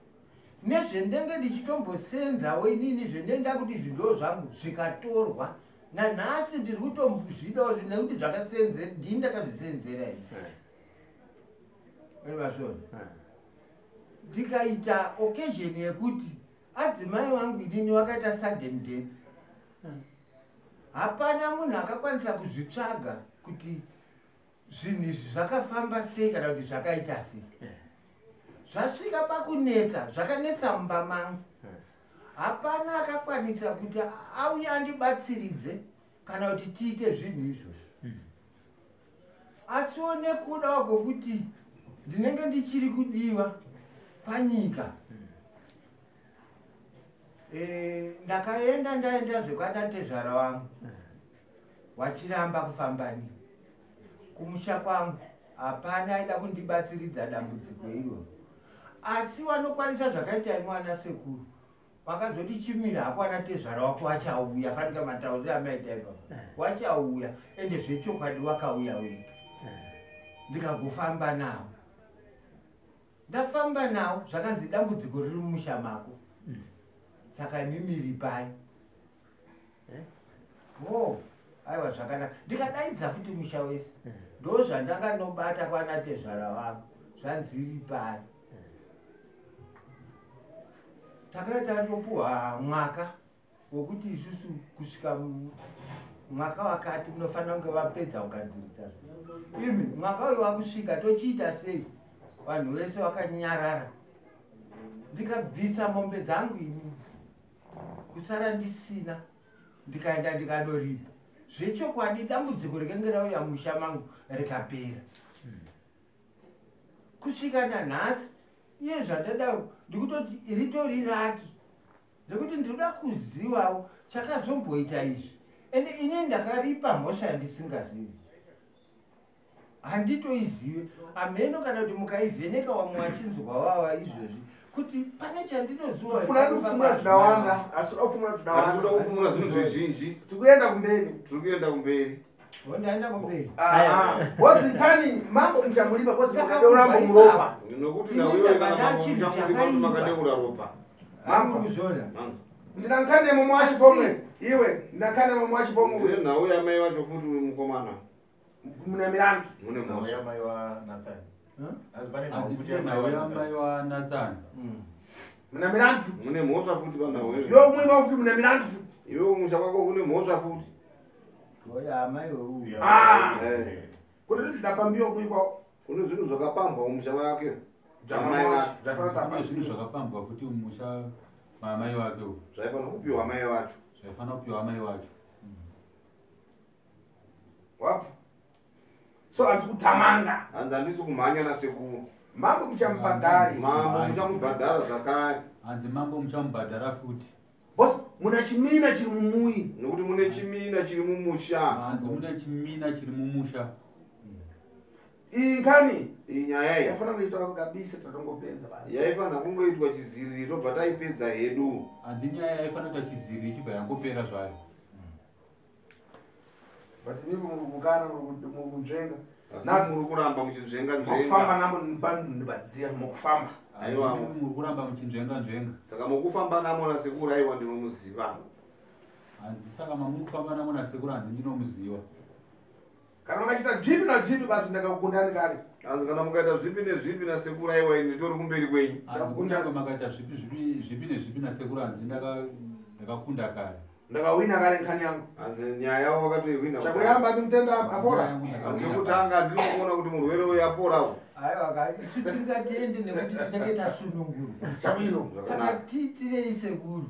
nezvendenge ndichitombosenzawo inini zvendenda kuti izvi ndo zvangu zvikatorwa. Nanhasi ndiri kutombozvidawo nekuti zvakasenzera, ndini ndakazvisenzera ini. Mazvona, ndikaita occasion yekuti adzimai vangu inini wakaita sudden death, hapana munhu akakwanisa kuzvitsvaga kuti zvinhu izvi zvakafamba sei kana kuti zvakaita sei. Zvasvika pakunetsa, zvakanetsa mumba mangu, hapana akakwanisa kuti auye andibatsiridze kana kuti tiite zvinhu izvozvo. Asiwo nekudawo kwokuti ndinenge ndichiri kudiwa panyika, ndakaenda, ndaenda zvekwanatezvara wangu, wachiramba kufamba nini. Kumusha kwangu hapana aida kundibatsiridza dambudziko iroro, asi vanokwanisa zvakaita imwe ana sekuru. Vakazoti chimira hako ana tezvara wako wachauya, fanika matauriro amaita ipapo. Wachauya, ende zvechokwadi wakauya wega. Ndikagofamba nawo. Ndafamba nawo, zvakanzi dambudziko riri mumusha mako. Saka imimi ripai. Oh, aiwa zvakanaka. Ndikadaidza futi musha wese. Ndo zvandanga nobata kwana tezvara vangu. Zvanzi ripai. Takaita topuhwa mwaka wokuti isusu kusvika mwaka wakati munofanira kunge vapedza kugadzirisa. Imi mwaka uyu wakusvika tochiita sei? Vanhu vese vakanyarara. Ndikabvisa mombe dzangu ini kusara ndisina, ndikaenda ndikanoripa. Zvechokwadi dambudziko rikange rauya mumusha mangu rikapera. Kusvika nanhasi iye zvandada ndikutoti ritori raki, nekuti ndinoda kuzivawo chakazomboita izvi. Ende ini ndakaripa mhosva yandisingazivi, handitoizive amheno, kana kuti mukaivheneka wamwe wachinzwa wawa izvozvi kuti pane chandinoziva. Funa kufumura zvidawanda, asi uda kufumura Hatitoda zvidawanda. kufumura zvinhu zvizhinji. Tikuenda kumberi. Tiri kuenda kumberi. Ndaenda kumberi. Bosi nkani mambo muchamulipa, bosi makadeura muropa. Nokuti Ini nauyo kana ndabva mambo ndachinhu muchamulipa chakaipa. makadeura ropa. Mambo. Kuzona. Ndina nkani yemomo wachipomwe. Iwe, ndina nkani yemomo wachipomwe uyu. Nhau yamai vacho futi uyu mukomana. Muna milandu. Mune Nhau mhosva. yamai waNathan. Asi pane nhau Hanzi futi tine yamai nhau waNathan. yamai waNathan. Muna milandu futi. Mune mhosva futi panhau iyo. Iwe umwe wako futi muna milandu futi. Iwe kumusha kwako kune mhosva futi. Oya amai weuyu. Ah. Eh. Kune zvinhu zvidapambiwa kuikwa. Kune zvinhu zvakapambwa mumusha wake. Amai vake. Zvafanira Kune zvinhu tapasi. zvakapambwa futi mumusha maamai wake uyu. Zvaifanira kupiwa amai vacho. Zvaifanira kupiwa amai vacho. Wapfa. So handisi kutamanga. Hanzi handisi kumhanya nasekuru. Mambo muchamubhadhari. Mambo muchamubhadhara zvakare. Hanzi mambo muchamubhadhara futi. Bosi muna chimina chiri mumuyi. Nokuti mune chimina chiri mumusha. Hanzi mune chimina chiri mumusha. Iyi nkani Iyi nyaya iyi yafanira kuitwa kabisa tatongopedza basi. yaifanira kungoitwa chiziriri tobva taipedza hedu. Hanzi nyaya yaifanira kuita chiziri ichibva yangopera zvayo. But imipo muri kukana muri kunzvenga. Asi muri kuramba muchinzvenga Mukufamba nzvenga. namo nibadziya mukufamba. Hanzi Aiwa. imimi muri kuramba muchinzvenga nzvenga. Saka mukufamba namo nasekuru aiwa ndinomuziva. Hanzi saka mamuri namo nasekuru hanzi ndinomuziva. Kana makachita dzvipi nadzvipi basi ndakakukundani kare. Hanzi kana mukaita zvipi nezvipi nasekuru aiwa ini nditori kumberi kwenyu. Hanzi kunyange makaita zvipi zvipi zvipi nezvipi nasekuru hanzi ndakakunda kare. Ndakawina kare nkani yangu. Hanzi nyaya yavo vakatoihwina. Chakuyamba ndimutenda apora. Nyaya yangu Hanzi ndakawina kare. yekutanga ndinokuona kuti murwere uyu aporawo. Aiwa ka isu tingatende nekuti tinenge tasunungurwa. Chabwino. Saka Zvakanaka. tiitirei sekuru.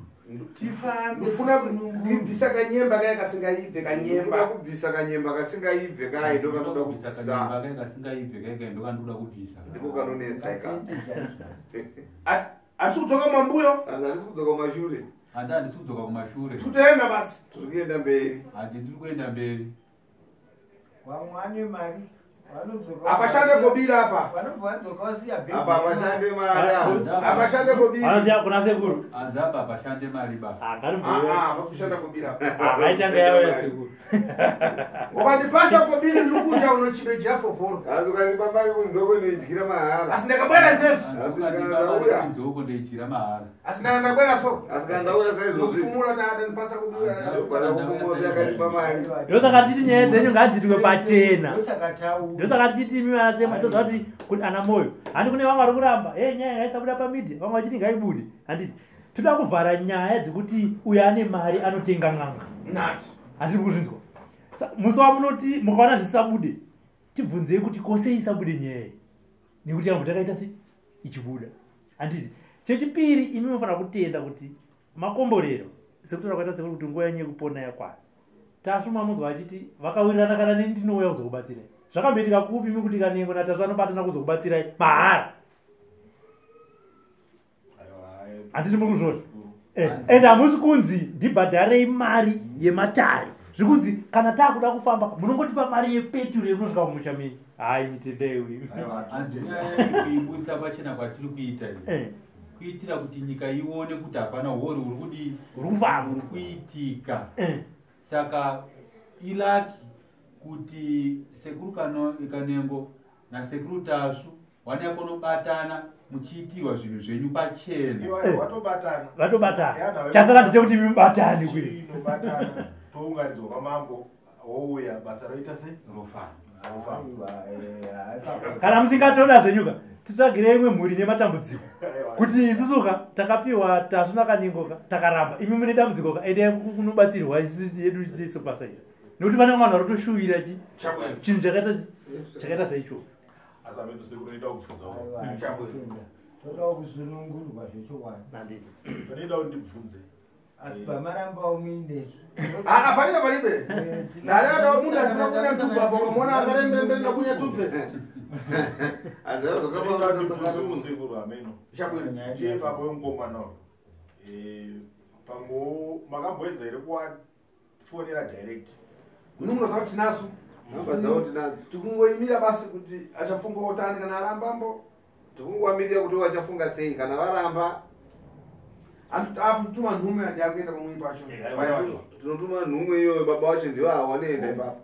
Tifambe Ndifuna tisunungurwe. kubvisa kanyemba kaya kasingaibve Ndinoda kanyemba. kubvisa kanyemba kasingaibve kai Ndinoda ndokandoda kubvisa kubvisa. kanyemba kai kasingaibve kai kai ndokandoda kubvisa. Ndiko kanonetsa ika. Ngatende chaizvo. Hatisi kudzoka mumambuyo. Hanzi handisi kudzoka kumashure. Hanzi handisi kudzoka kumashure. Tikutoenda basi. Tiri kuenda mberi. Hanzi ndiri kuenda mberi. Vamwe vane mari vanodzoka. Apashande kobira apa. Vanobva vadzoka vasiya bhegi. Apa hapashande mari apa. Hanzi apa- Apashande kobira. Vanoziva kuna sekuru. Hanzi apa hapashande mari ba. Ah, ngatimboiwa. Ah, vakushanda kobira. Ah, ngaitanga yavo yasekuru. Ukandipasa kobiri ndiri kunja unochidojera foforo. Hanzi ukanipa mari kunzoko ndinoidyira mahara. Asi ndakabwera sefu. Hanzi Asi ukandipa kana mari ndauya. kunze uko ndoidyira mahara. Asi ndakabwera so. Asi kana ndauya saizvozvi. Ndokufumura ndandipasa kobira. Ndokwana kufumura kuti akanipa mari. Ndosaka tichiti nyaya dzenyu ngadziitwe pachena. Ndosaka tauya. Ndosaka tichiti imi vana sema toziva kuti kuri ana moyo. Handi kune vamwe vari kuramba. Hey, nyaya ngaisabuda pamedia. Vamwe vachiti ngaibude. Handiti toda kuvhara nyaya dzekuti uyo ane mari anotenga n'anga. Nati. Handiri kuzvinzwa. Musi wamunoti mukaona zvisabude, tibvunzei kuti kose isabude nyaya iyi. Nekuti yambo takaita sei ichibuda. Handiti chechipiri imi munofanira kutenda kuti makomborero sekutaura kwaita sekuri kuti nguva yenyu yekupona yakwana. Tashu mamunzwa achiti vakawirirana kana neni ndinouya kuzokubatsirai. Zvakamboitika kupi imi kuti kanengo naTashu anobatana kuzokubatsirai mahara. Aiwa, Handiti muri kuzvozvo. Hanzi- Ende hamusi kunzi ndibhadharei mari yematare. Zvikunzi kana taakuda kufamba munongotipa mari yepeturu yekunosvika kumusha menyu. Hayi mitendei uyu. Aiwa, Hanzi nyaya yekuibudisa pachena kwatiri kuita iyi. Kuitira kuti nyika ione kuti hapana hori huri kudii, Huri kufamba. huri kuitika. Saka ilaki kuti sekuru Kanengo nasekuru Tasvu wanyakonobatana muchiitirwa zvinhu zvenyu pachena. Iwa watobatana. Vatobatana. Yana, Chasara ndechekuti mubatane kwe. Chinobatana, tounganidzwa kwamambo, wouya basa roita sei? Rofana. Rofamba. Kana musingatoda zvenyuka, titsvagire imwe mhuri nematambudziko, kuti isusu ka takapiwa Tasvu naKanengo ka takaramba, imi mune dambudziko ka, endai kunobatsirwa, isusu yedu tiise basa iri, nekuti pane vamwe vanhu vari kutoshuwira chi chinhu chakaita saicho. Asi amene sekuru inoda kubvunza. Todawo kusunungurwa zvechokwadi. Handiti. Panoida kuti ndibvunze. Asi pamarambawo muinesu. Ah, palibe palibe. Ndaleta munhu asina kunya tupa apo ukamona angarembembele nakunya tupe. Panoida kuti ndibvunze sekuru ameno. Chabwino. Ndiye baba wemukomana uyu. Pamwewo makamboedza here kuvafonera direct? Munungo zvakuti tinasu. Namba dzavo tinadzo. Tikungoimira basi kuti achafunga otani kana arambambo. Tikungovamirira kuti vachafunga sei kana varamba. Andituma nhume andi akuenda pamwe pacho. Aiwa, aiwa. Tinotuma nhume iyoyo, baba vacho ndivo ava vanoenda ipapo.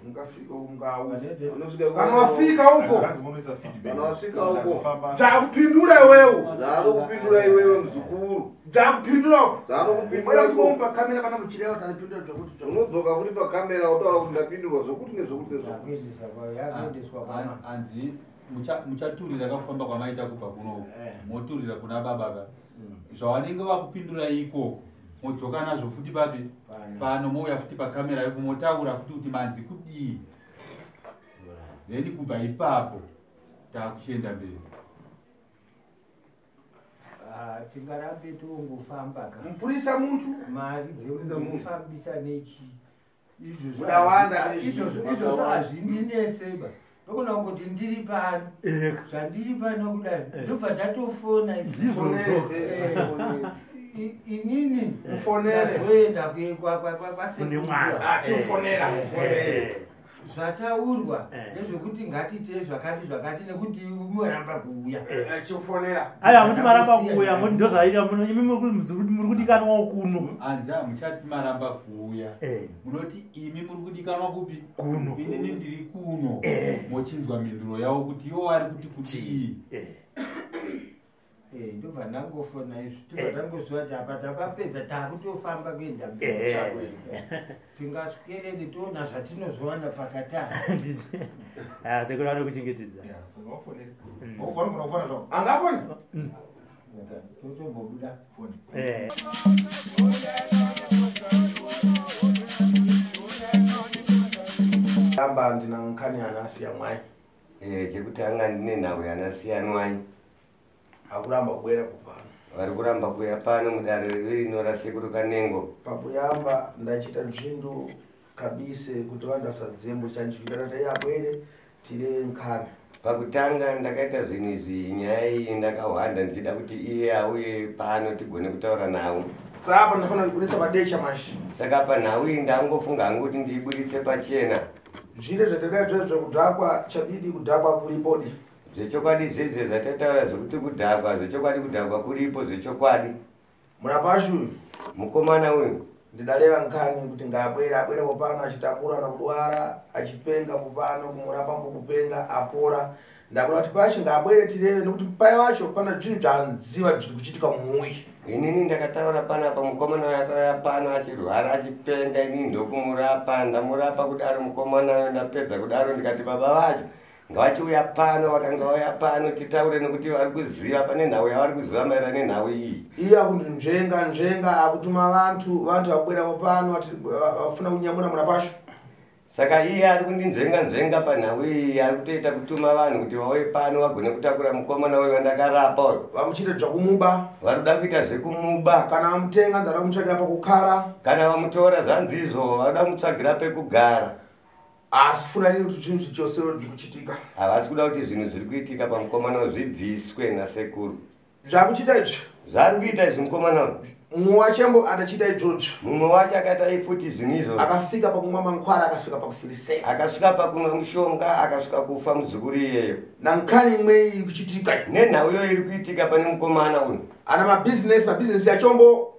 Mungafika mungauza. Vanosvika Kana wafika uko. Hanzi munoisa feedback. Kana wasvika uko. Azofamba. Dzakupindura iwewe. Zvaanokupindura iwewe muzukuru. Dzakupindura uko. Zvaanokupindura Bwana ikoko. kuti pakamera pana muchirewa tanipindura zvakuti zvakuti. Unodzoka futi pakamera wotaura kuti ndapindurwa zvokuti nezvokuti nezvokuti. Yakuendeswa kwama. Hanzi muchaturira kakufamba kwamaita kubva kunoku, moturira kuna baba ka zvavanenge vakupindura ikoko, modzoka nazvo futi papi pano, mouya futi pakamera ipo, motaura futi kuti manzi kudii, then kubva ipapo taakuchienda mberi. Tingarambe tongofamba ka. Mupurisa muntu. Mari dzekufambisa nechi. Izvozvo Mudawanda nezvi- izvozvo hazvindinetseba. Ndogona kungoti ndiri pano. Zvandiri pano kudai. Ndobva ndatofona izvo. Ndizvozvo. Inini Mufonere. ndazoenda Kune mwana. Ah, chimufonera. Zvataurwa ndezvekuti ngatiitei zvakati zvakati nekuti muramba kuuya. Chimufonera. Aiwa, muti maramba kuuya, muti ndozvaita muno, imi muri kudikanwawo kuno. Hanzi hamuchati maramba kuuya, munoti imi muri kudikanwa kupi? Kuno. Inini ndiri kuno. Mochinzwa mhinduro yavo kuti ivo vari kuti kudii. Ndobva ndangofona izvo, tobva tangoziva kuti apa tapapedza, taakutofamba kuenda mberi. Tingaswerere toona zvatinozowana pakati apa. Ah, sekuru vanokuchengetedza. Yeah, so vafonere. Vanogona kufona zvavo. Angafoni? Totombobuda. Foni. Amba ndina nkhani anasiya mwai. Chekutanga ndine nhau yanasiyanwai. Akuramba kubwera kupano. Vari kuramba kuuya pano mudare rino rasekuru Kanengo. Pakuyamba ndachita zvindu kabise kuti vanhu vasadzembo chanjikira kuti abwere tireve nkhani. Pakutanga ndakaita zvinhu izvi, nyaya iyi ndakahwanda ndichida kuti iye auye pano tigone kutaura nhau. Saka ndinofanira kuibuditsa padecha mashi. Saka panhau iyi ndangofunga hangu kuti ndiiburitse pachena. Zvine zvatadai zvezvo zvekudhakwa chabidi kudhakwa kuripodi. Zvechokwadi zvezve zvatataura zvekuti kudhakwa, zvechokwadi kudhakwa kuripo zvechokwadi. Murapashi uyu. Mukomana uyu. Ndidareva nkhani kuti ngaabwere abwere popano achitambura nakudwara achipenga popano kumurapa mbokupenga apora. Ndakuda kuti pacho ngaabwere tireve nekuti pai vacho pana zvinhu zvanziva zviri kuchitika mumuyi. Inini ndakataura panapa, mukomana uyu akauya pano achirwara achipenga, inini ndokumurapa. Ndamurapa kudaro mukomana uyu, ndapedza kudaro ndikati baba vacho ngavachiuya pano, vakanga vauya pano titaure nekuti vari kuziva pane nhau yavari kuziva maererano nenhau iyi. Iye akundi nzvenga nzvenga akutuma vantu, vantu vakubwerapo pano vafuna kunyamura murapasho. Saka iye ari kundinzvenga nzvenga panhau iyi, ari kutoita kutuma vanhu kuti vauye pano vagone kutakura mukomana uyu wandakarapa uyu. Vamuchiita zvekumuba. Vari kuda kuita zvekumuba. Kana vamutenga nzada kumutsvagira pekugara. Kana vamutora zvanzizvo, vari kuda kumutsvagira pekugara. Asi funa rini kuti zvinhu zvichosero zviri kuchitika. Havasi kuda kuti zvinhu zviri kuitika pamukomana uyu zvibviswe nasekuru. Zvakuchiita izvi, Zvaari kuita izvi mukomana uyu, mumwe wachembo adachiita izvozvo. Mumwe wacho akaita ifuti zvinhu izvozvo. Akafika pakumwa mankwara, akasvika pakufiriseka. Akasvika pakumwa mushonga, akasvika kufa muzukuru iyeyo. Nankani imwe iyi kuchitika iyi. Nenhau iyoyo iri kuitika pane mukomana uyu. Ana mabhizinesi achombo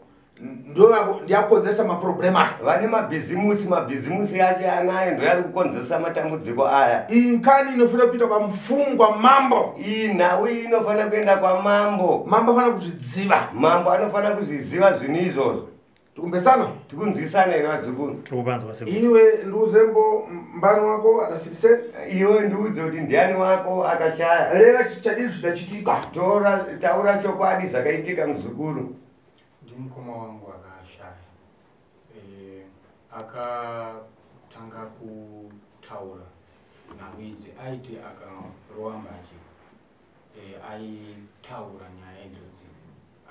ndo ndiyakukonzeresa maproblem aya. Vane mabhizimusi, mabhizimusi yacho anayo ndoyari kukonzeresa matambudziko aya. Iyi nkani inofanira kupinda kwamupfumu, kwamambo. Iyi nhau iyi inofanira kuenda kwamambo. Mambo anofanira kuzviziva. Mambo anofanira kuzviziva zvinhu izvozvo. Tikumbesana? Tikunzwisana here vazukuru? Tikupanzwa sekuru. Iwe ndiuzembo mbani wako adafiriseni. Iwe ndiudze kuti ndiani wako akashaya. Reva chadii zvidachitika. Tora, taura chokwadi zvakaitika muzukuru. Ndimukoma wangu akashaya. Akatanga kutaura nhau idzi aiti akarova mbanje, aitaura nyaya idzodzi,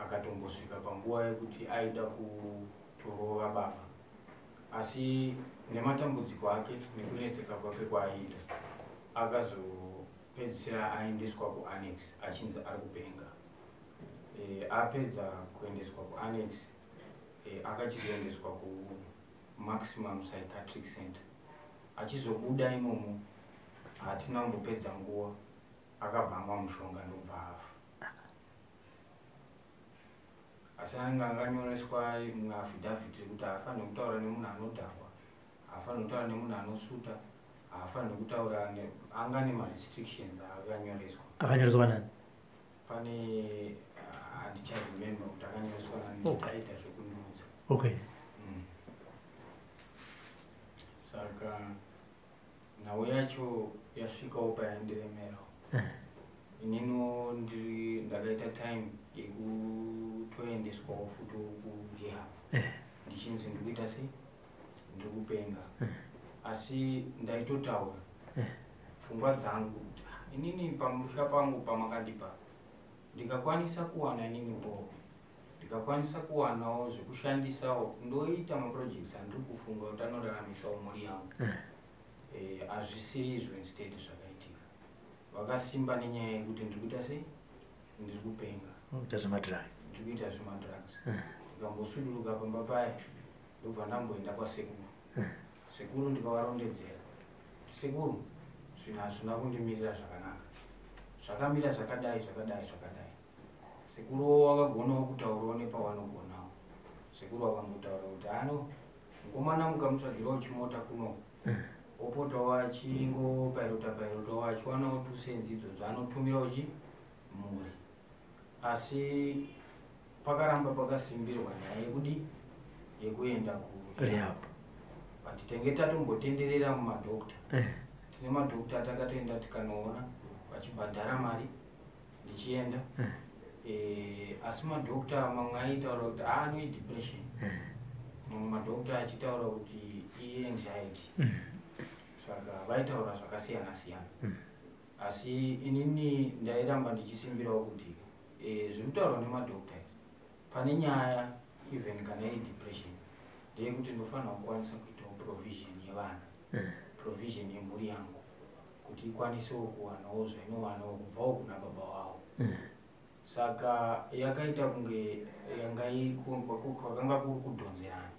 akatombosvika panguva yekuti aida kutorova baba, asi nematambudziko ake nekunetseka kwake kwaaiita akazopedzisira aendeswa kuannex achinzi ari kupenga. Apedza kuendeswa kuannex, akachizoendeswa kumaximum psychiatric center. Achizobuda imomo hatina kumbopedza nguva, akabva amwa mushonga ndobva afa. Asi anenge anganyoreswa muafidhavhiti rekuti haafaniri kutaura nemunhu anodhakwa, haafaniri kutaura nemunhu anosuta, haafaniri kutaura, anga nemarestrictions aakanyoreswa. Akanyoreswa nani? Pane handicharemember kuti akanyoreswa nani. Aita zvekundiudza. Saka nhau yacho yasvikawo payandiremerawo. Ininiwo ndakaita time yekutoendeswawo futi kurehab, ndichinzi ndikuita sei, ndiri kupenga. Asi ndaitotaura pfungwa dzangu kuti, "Ah, inini pamusha pangu pamakandipa ndikakwanisa kuwana inini bho, ndikakwanisa kuwanawo zvekushandisawo, ndoita maprojects andiri kufunga kuti anoraramisawo mhuri yangu." Hazvisiri izvo, instead zvakaitika vakasimba nenyaya yekuti ndiri kuita sei, ndiri kupenga. Kuita zvemadrugs. Ndiri kuita zvemadrugs. Ndikambosuduruka pamba paya, ndobva ndamboenda kwasekuru. Sekuru ndikavarondedzera kuti, "Sekuru, zvinhu hazvina kundimirira zvakanaka, zvakamira zvakadai, zvakadai, zvakadai." Sekuru wakagonawo kutaurawo nepavanogonawo. Sekuru vakambotaura kuti, "Ano mukomana mukamutsvagirawo chimota kuno, opotawo achingopairota pairotawo achiwanawo tusenzi idzodzo anotumirawo chi mhuri." Asi pakaramba pakasimbirwa nyaya yekudi yekuenda rehab. But tenge tatombotenderera mumadhokta. Tine madhokta atakatoenda tikanoona vachibhadhara mari, ndichienda. Asi madhokta mamwe aitaura kuti ano idepression, mamwe madhokta achitaura kuti ianxiety. Saka vaitaura zvakasiyana siyana. Asi inini ndairamba ndichisimbirawo kuti zviri kutaurwa nemadhokta izvi pane nyaya. Even kana iri depression, ndeyekuti ndofanira kukwanisa kuitawo provision yevana, provision yemhuri yangu, kuti ikwanisewo kuwanawo zvainowanawo kubvawo kuna baba vavo. Saka yakaita kunge yanga kwakanga kuri kudhonzerana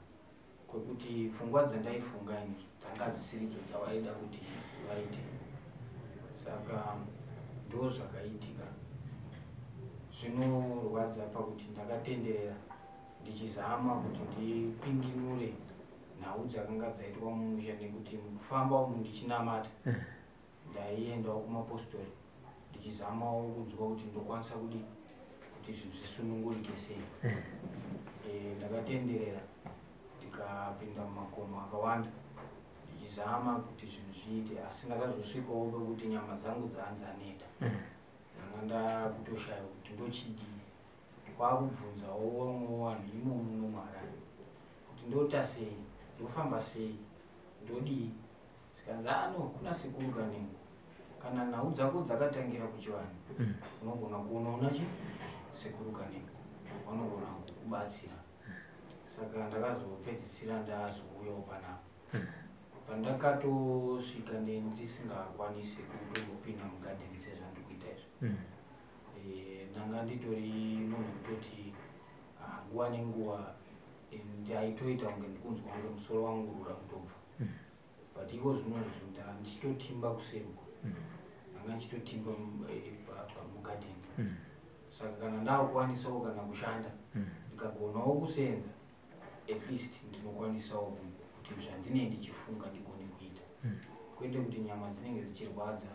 kwekuti pfungwa dzandaifunga ini dzanga dzisiridzo dzavaida kuti vaite. Saka ndo zvakaitika. Zvinorwadza pakuti ndakatenderera ndichizama kuti ndipinginure nhau dzakanga dzaitwa mumusha, nekuti mukufamba umu ndichinamata, ndaiendawo kumapostori ndichizamawo kunzwa kuti ndokwanisa kudii kuti zvinhu zvisunungurike sei. Ndakatenderera ndikapinda mumakomo akawanda ndichizama kuti zvinhu zviite, asi ndakazosvikawo pekuti nyama dzangu dzaanzaneta. Ndanga ndakutoshaya kuti ndochidii. Kwakubvunzawo vamwe vanhu imomo muno muHarare kuti ndoita sei, ndofamba sei, ndodii. Zvikanzi, "Ano kuna Sekuru Kanengo, kana nhau dzako dzakatangira kuchivanhu, unogona kuonaona chi Sekuru Kanengo, vanogona kukubatsira." Saka ndakazopedzisira ndazouyawo panapa. Pandakatosvika ndisingakwanisi kutombopinda mugadheni sezvandiri kuita izvi. Ndanga Ndanga nditori munhu wekutoti nguva nenguva ndaitoita kunge ndikunzwa kunge musoro wangu uri kutobva. But iko zvino izvi ndichitotimba kuseri uko. Ndanga ndichitotimba pamugadheni. Saka kana ndakukwanisawo kana kushanda, ndikagonawo kusenza, at least ndinokwanisawo kuti zvandinenge ndichifunga ndigone kuita, kwete kuti nyama dzinenge dzichirwadza,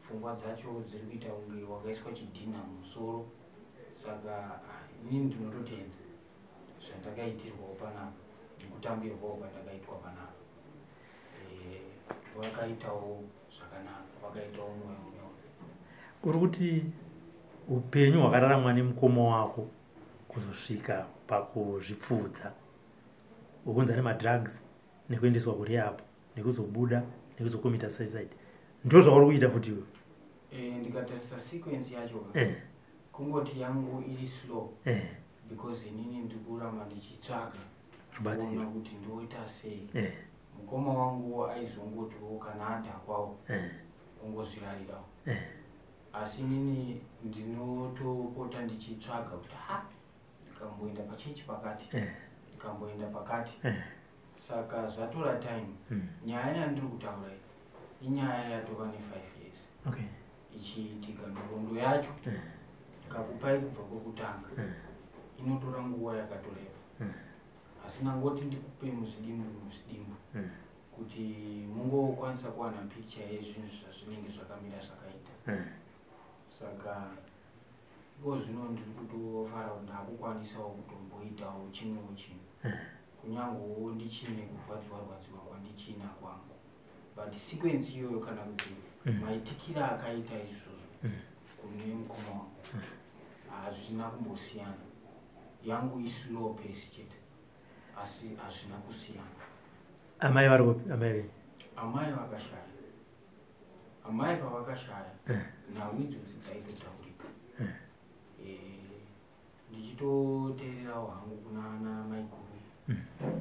pfungwa dzacho dziri kuita kunge wakaiswa chidhina mumusoro. Saka inini ndinototenda zvandakaitirwawo panapa nekutambirwawo kwandakaitwa panapa. Vakaitawo zvakanaka, vakaitawo mwoyo munyoro. Uri kuti upenyu hwakararamwa nemukoma wako kuzosvika pakuzvipfuudza, ukunzi ane madrugs, nekuendeswa kurehab, nekuzobuda, nekuzokomita suicide, ndo zvauri kuita futi iwe? Ndikatarisa sequence yacho ka, kungoti yangu iri slow because inini ndiri kuramba ndichitsvaga rubatsiro, kuona kuti ndoita sei. Mukoma wangu aizongotiwo kana adhakwawo ongozvirarirawo, asi inini ndinotopota ndichitsvaga kuti ha, ndikamboenda pachechi pakati, ndikamboenda pakati. Saka zvatora time. Nyaya yandiri kutaura iyi inyaya yatova ne5 years ichiitika. Nhoroondo yacho ndikakupai kubva kwekutanga, inotora nguva yakatoreba, asi nangoti ndikupe muzvidimbu muzvidimbu kuti mungokwanisa kuwana picture yezvinhu zvazvinenge zvakamira zvakaita. Saka iko zvino ndiri kutofara kuti ndakukwanisawo kutomboitawo chimwewo chinhu, kunyangewo ndichine kurwadziwa rwadziwa kwandichina kwangu, but sequence iyoyo kana kuti maitikiro akaita izvozvo kune mukoma wangu hazvina kumbosiyana. Yangu islow pace chete, asi hazvina kusiyana. Amai vari kupi, amai venyu? Amai vakashaya. Amai pavakashaya, nhau idzodzi dzaitotaurika. Ndichitoteererawo hangu kuna ana maiguru,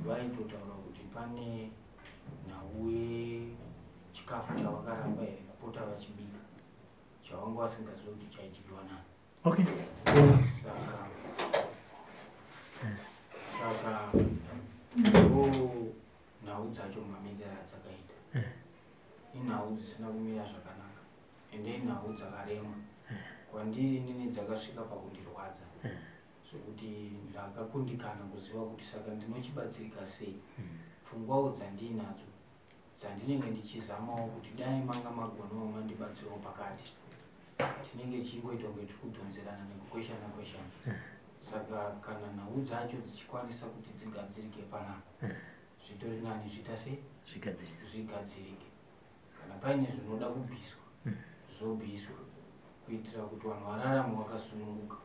vaitotaura kuti pane nhau yechikafu chavakaramba here kupota vachibika, chavanga vasingazivi kuti chaidyiwa nani. Saka ndo nhau dzacho mamiriro adzakaita. Inhau dzisina kumira zvakanaka, ende inhau dzakarema kwandiri inini, dzakasvika pakundirwadza zvekuti ndakakundikana kuziva kuti saka ndinochibatsirika sei. Pfungwawo dzandinadzo dzandinenge ndichizamawo kuti dai manga magonawo mandibatsirawo pakati, tinenge tichingoita kunge tiri kudhonzerana nekukweshana kweshana. Saka kana nhau dzacho dzichikwanisa kuti dzigadzirike panapa, zvitori nani zviita sei? Zvigadzirike. Zvigadzirike. Kana paine zvinoda kubviswa, zvobviswa, kuitira kuti vanhu vararame vakasununguka,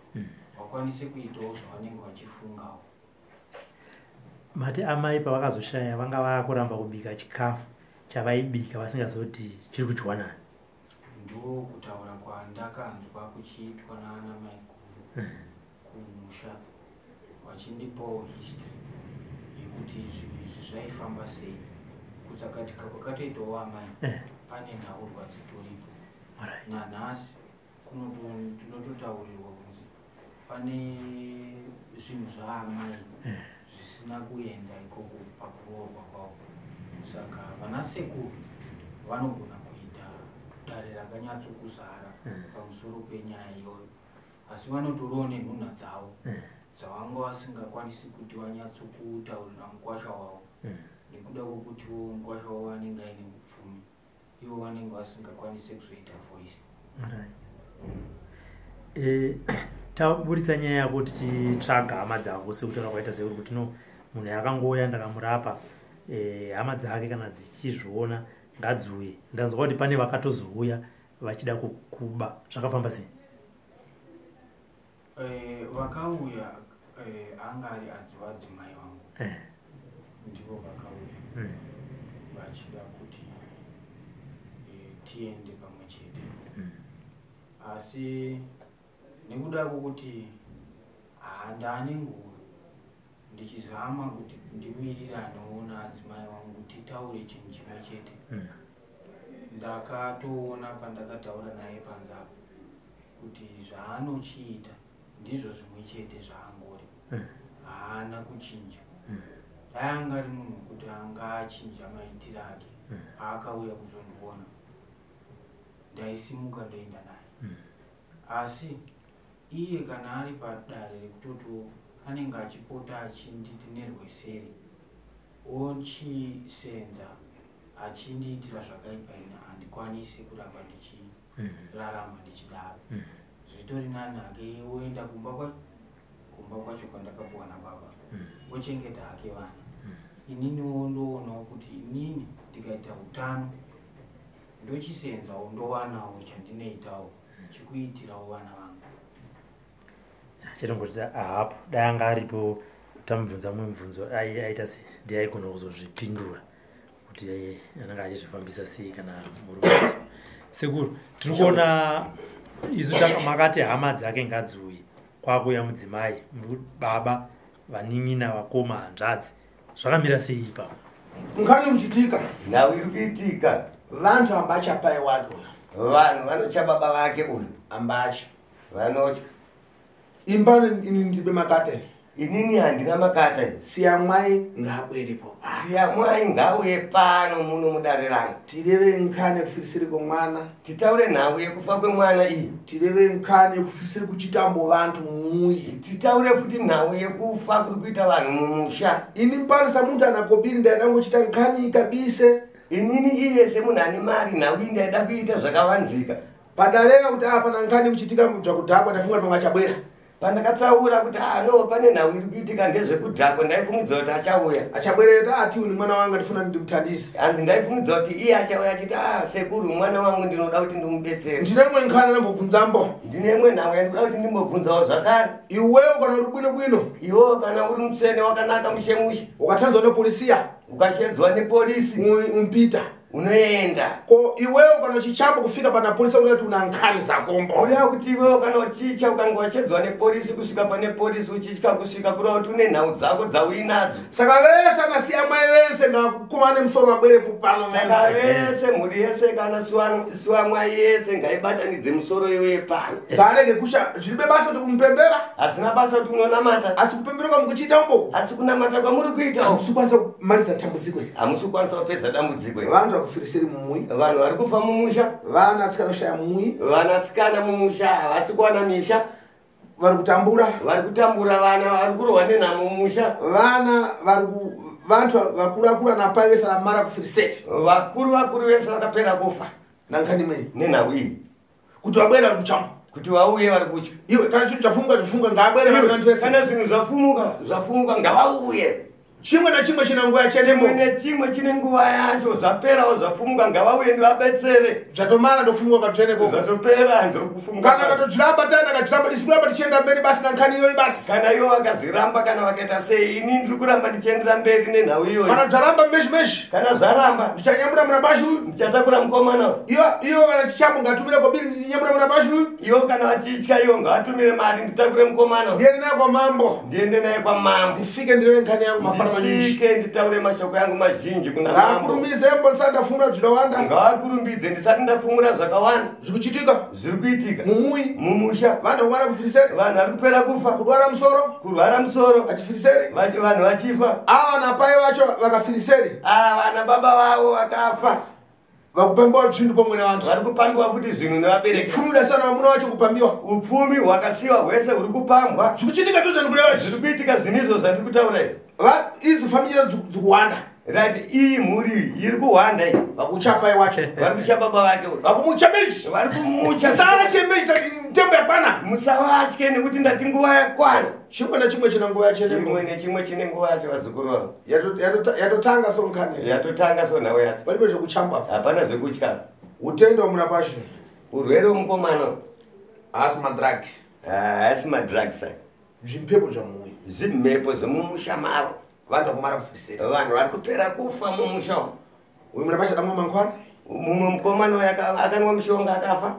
vakwanise kuitawo zvavanenge vachifungawo. Mati amai pavakazoshaya vanga vakuramba kubika chikafu chavaibika vasingazivi kuti chiri kudyiwa nani? Ndo kutaura kwandakanzwa kuchiitwa naana maiguru kumusha, vachindipawo history yekuti zvinhu izvi zvaifamba sei. Kutsakatika kwakatoitawo amai, pane nhaurwa dzitoripo. Nanhasi tinototaurirwa kunzi pane zvinhu zvaamai zvisina kuenda ikoko pakuroorwa kwavo. Saka vanasekuru vanogona kuita dare rakanyatsokuzara pamusoro penyaya iyoyo, asi vanotorawo nenhunha dzavo dzavanga vasingakwanisi kuti vanyatsokutaurira mukwasha wavo, nekuda kwekutiwo mukwasha wavo anenge aine upfumi, ivo vanenge vasingakwanisi kuzoita voice. Alright. Taburitsa nyaya yako tichitsvaga hama dzako, sekutaura kwaita sekuri kuti no, munhu akangouya ndakamurapa, hama dzake kana dzichizviona ngadziuye. Ndanzwa kuti pane vakatozouya vachida kukuba, zvakafamba sei? Vakauya anga ari vadzimai vangu. Ndivo vakauya vachida kuti tiende pamwe chete, asi nekuda kwokuti handane nguva ndichizama kuti ndiwiriranewo naadzimai vangu titaure chinhu chimwe chete, ndakatoona pandakataura naye panze apo kuti zvaanochiita. Ndizvo zvimwe chete zvaangori, haana kuchinja. Dai anga ari munhu wekuti anga achinja maitiro ake, paakauya kuzondiona ndaisimuka ndoenda naye. Asi iye kana ari padare rekutotiwo anenge achipota achinditi nerweseri, ochisenza achindiitira zvakaipa, ini handikwanisi kuramba ndichirarama ndichidaro. Zvitori nani hake oenda kumba kumba kwacho kwandakapuwa nababa, ochengeta hake vana. Ininiwo ndoonawo kuti inini ndikaita utano ndochisenzawo, ndowanawo chandinoitawo chikuitirawo vana vangu. Chetongoti ahapo, dai anga aripo tamubvunza mumwe mubvunzo, aita sei, ndiye aigona kuzozvipindura kuti anenge achizvifambisa sei kana murume. Sekuru, tiri kuona isu makati hama dzake ngadziuye, kwakuuya mudzimai, baba, vanin'ina, vakoma, hanzvadzi, zvakamira sei ipapo? Nkhani kuchitika. Nhau iri kuitika. Vantu ambacha pai wake uyu. Vanhu vanotya baba vake uyu. Ambacha. Vanotya. Imba ini ndibe makata. Inini handina makata. Siyamwai ngaabwerepo. Siyamwai ngauye pano muno mudare rangu. Tireve nkhani yekufirisiri kwemwana. Titaure nhau yekufa kwemwana iyi. Tireve nkhani yekufirisiri kuchitambo vantu mumuyi. Titaure futi nhau yekufa kuri kuita vanhu mumusha. Ini pano samuntu anakobiri ndaidangochita nkhani kabise. Inini iye semunhu ane mari nhau iyi ndaida kuita zvakavanzika. Padareva kuti apa nkhani kuchitika zvakudhakwa, ndafunga kuti pamwe achabwera. Pandakataura kuti no pane nhau iri kuitika ndezvekudhakwa, ndaifungidza kuti achauya. Achabwerera ati uni mwana wangu ndifuna ndimutandise. Hanzi ndaifungidza kuti iye achauya achiti sekuru mwana wangu ndinoda kuti ndimubetsere. Ndine imwe nkhani ndambobvunzambo. Ndine imwe nhau yandinoda kuti ndimbobvunzawo zvakare. Iwewe kana uri bwino bwino. Iwewe kana uri mutsvene wakanaka mushe mushe. Ukatanzwa nepolisiya. Ukashedzwa nepolisi. Umpita. Unoenda. Ko iwewe kana uchichambo kufika pana polisi unoti una nkhani zakombo. Uya kuti iwewe kana uchicha ukange washedzwa nepolisi kusvika pane polisi uchitya kusvika kureva kuti une nhau dzako dzauinadzo. Saka vese anasiyamwai vese ngakumane musoro wabwerepo pano vese. Saka vese mhuri yese kana siwamwai yese ngaibatanidze musoro iwe pano. Ngarege kusha zviribe basa kuti kumupembera. Hazvina basa kuti unonamata. Asi kupembera kwamukuchiita umbo. Asi kunamata kwamuri kuita. Hamusi kukwanisa kumaliza dambudziko iri. Hamusi kukwanisa kupedza dambudziko iri. Vantu vakufirisiri mumui. Vanhu vari kufa mumusha. Vanasikana kushaya mumui. Vanasikana mumusha havasi kuwana misha. Vari kutambura. Vari kutambura, vana vari kurohwa nenhamo mumusha. Vana vari vantu vakurakura napai vese ramara kufiriseti. Vakuru vakuru vese vakapera kufa. Nankani imweni. Nenhau iyi. Kuti vabwere vari kuchamba. Kuti vauye vari kutya. Iwe kana zvinhu zvafumuka zvafumuka ngaabwere vanhu vese. Kana zvinhu zvafumuka zvafumuka ngavauye. Chimwe nachimwe chine nguva yachenembo. Chimwe nechimwe chine nguva yacho, zvaperawo zvafumuka ngavauye ndivabetsere. Zvatomara ndofumuka katuteneko. Zvatopera ndokufumuka. Kana katodziramba tana kadziramba tisi kuramba tichienda mberi basi nankhani iyoyi basi. Kana iwo vakazviramba kana vakaita sei, ini ndiri kuramba ndichiendera mberi nenhau iyoyi. Kana zvaramba meshi meshi. Kana zvaramba. Ndichanyamura murabashi uyu. Ndichatakura mukomana. Iyo kana chichambo ngatumire kobiri ndinyamura murabashi uyu. Iyo kana vachitya iyo ngavatumire mari nditakure mukomana. Ndiende naye kwamambo. Ndiende naye kwamambo. Ndifike ndireve nkhani yangu mafana. Ndisvike nditaure mashoko yangu mazhinji kuna mambo. Ngakurumbidze mbo ndisati ndafumura zvakawanda. Ngakurumbidze ndisati ndafumura zvakawanda. Zviri kuchitika. Zviri kuitika. Mumui. Mumusha. Vanhu vamara kufiriseri. Vanhu vari kupera kufa. Kurwara musoro. Kurwara musoro. Vachifiriseri. Vanhu vachifa. Ava napai vacho vakafiriseri. Ava vana baba vavo vakafa. Vakupambiwa zvinhu pamwe nevanhu. Vari kupambiwa futi zvinhu nevabereki. Upfumi hwakasiyiwa navamuna vacho kupambiwa. Upfumi hwakasiyiwa hwese huri kupambwa. Zviri kuchitika ndozvandikureva izvi. Zviri kuitika zvinhu izvo zvandiri kutaura izvi. Idzi familia dzikuwanda. Right, iyi mhuri iri kuwanda iyi. Vakuchapai wacho. Vari kucha baba vake. Vakumucha meshi. Vari kumucha. Musavatye meshi tembo yakwana. Musavatye nekuti ndati nguva yakwana. Chimwe nachimwe chine nguva yacho. Chimwe nechimwe chine nguva yacho vazukuru vangu. Yatotanga so nkhani. Yatotanga so nhau yacho. Palibe zvekuchamba. Hapana zvekutya. Utenda hwemurapashe. Urwere hwemukomana. Haasi madrug. Haasi madrugs. Zvimhepo zvamuuya. Zvimhepo zvemumusha mavo. Vanhu vakumara kufirisera. Vanhu vari kupera kufa mumusha umu. Uyu murapashe adamwa mankwara? Mumwe mukomana uyu akanwa mushonga akafa.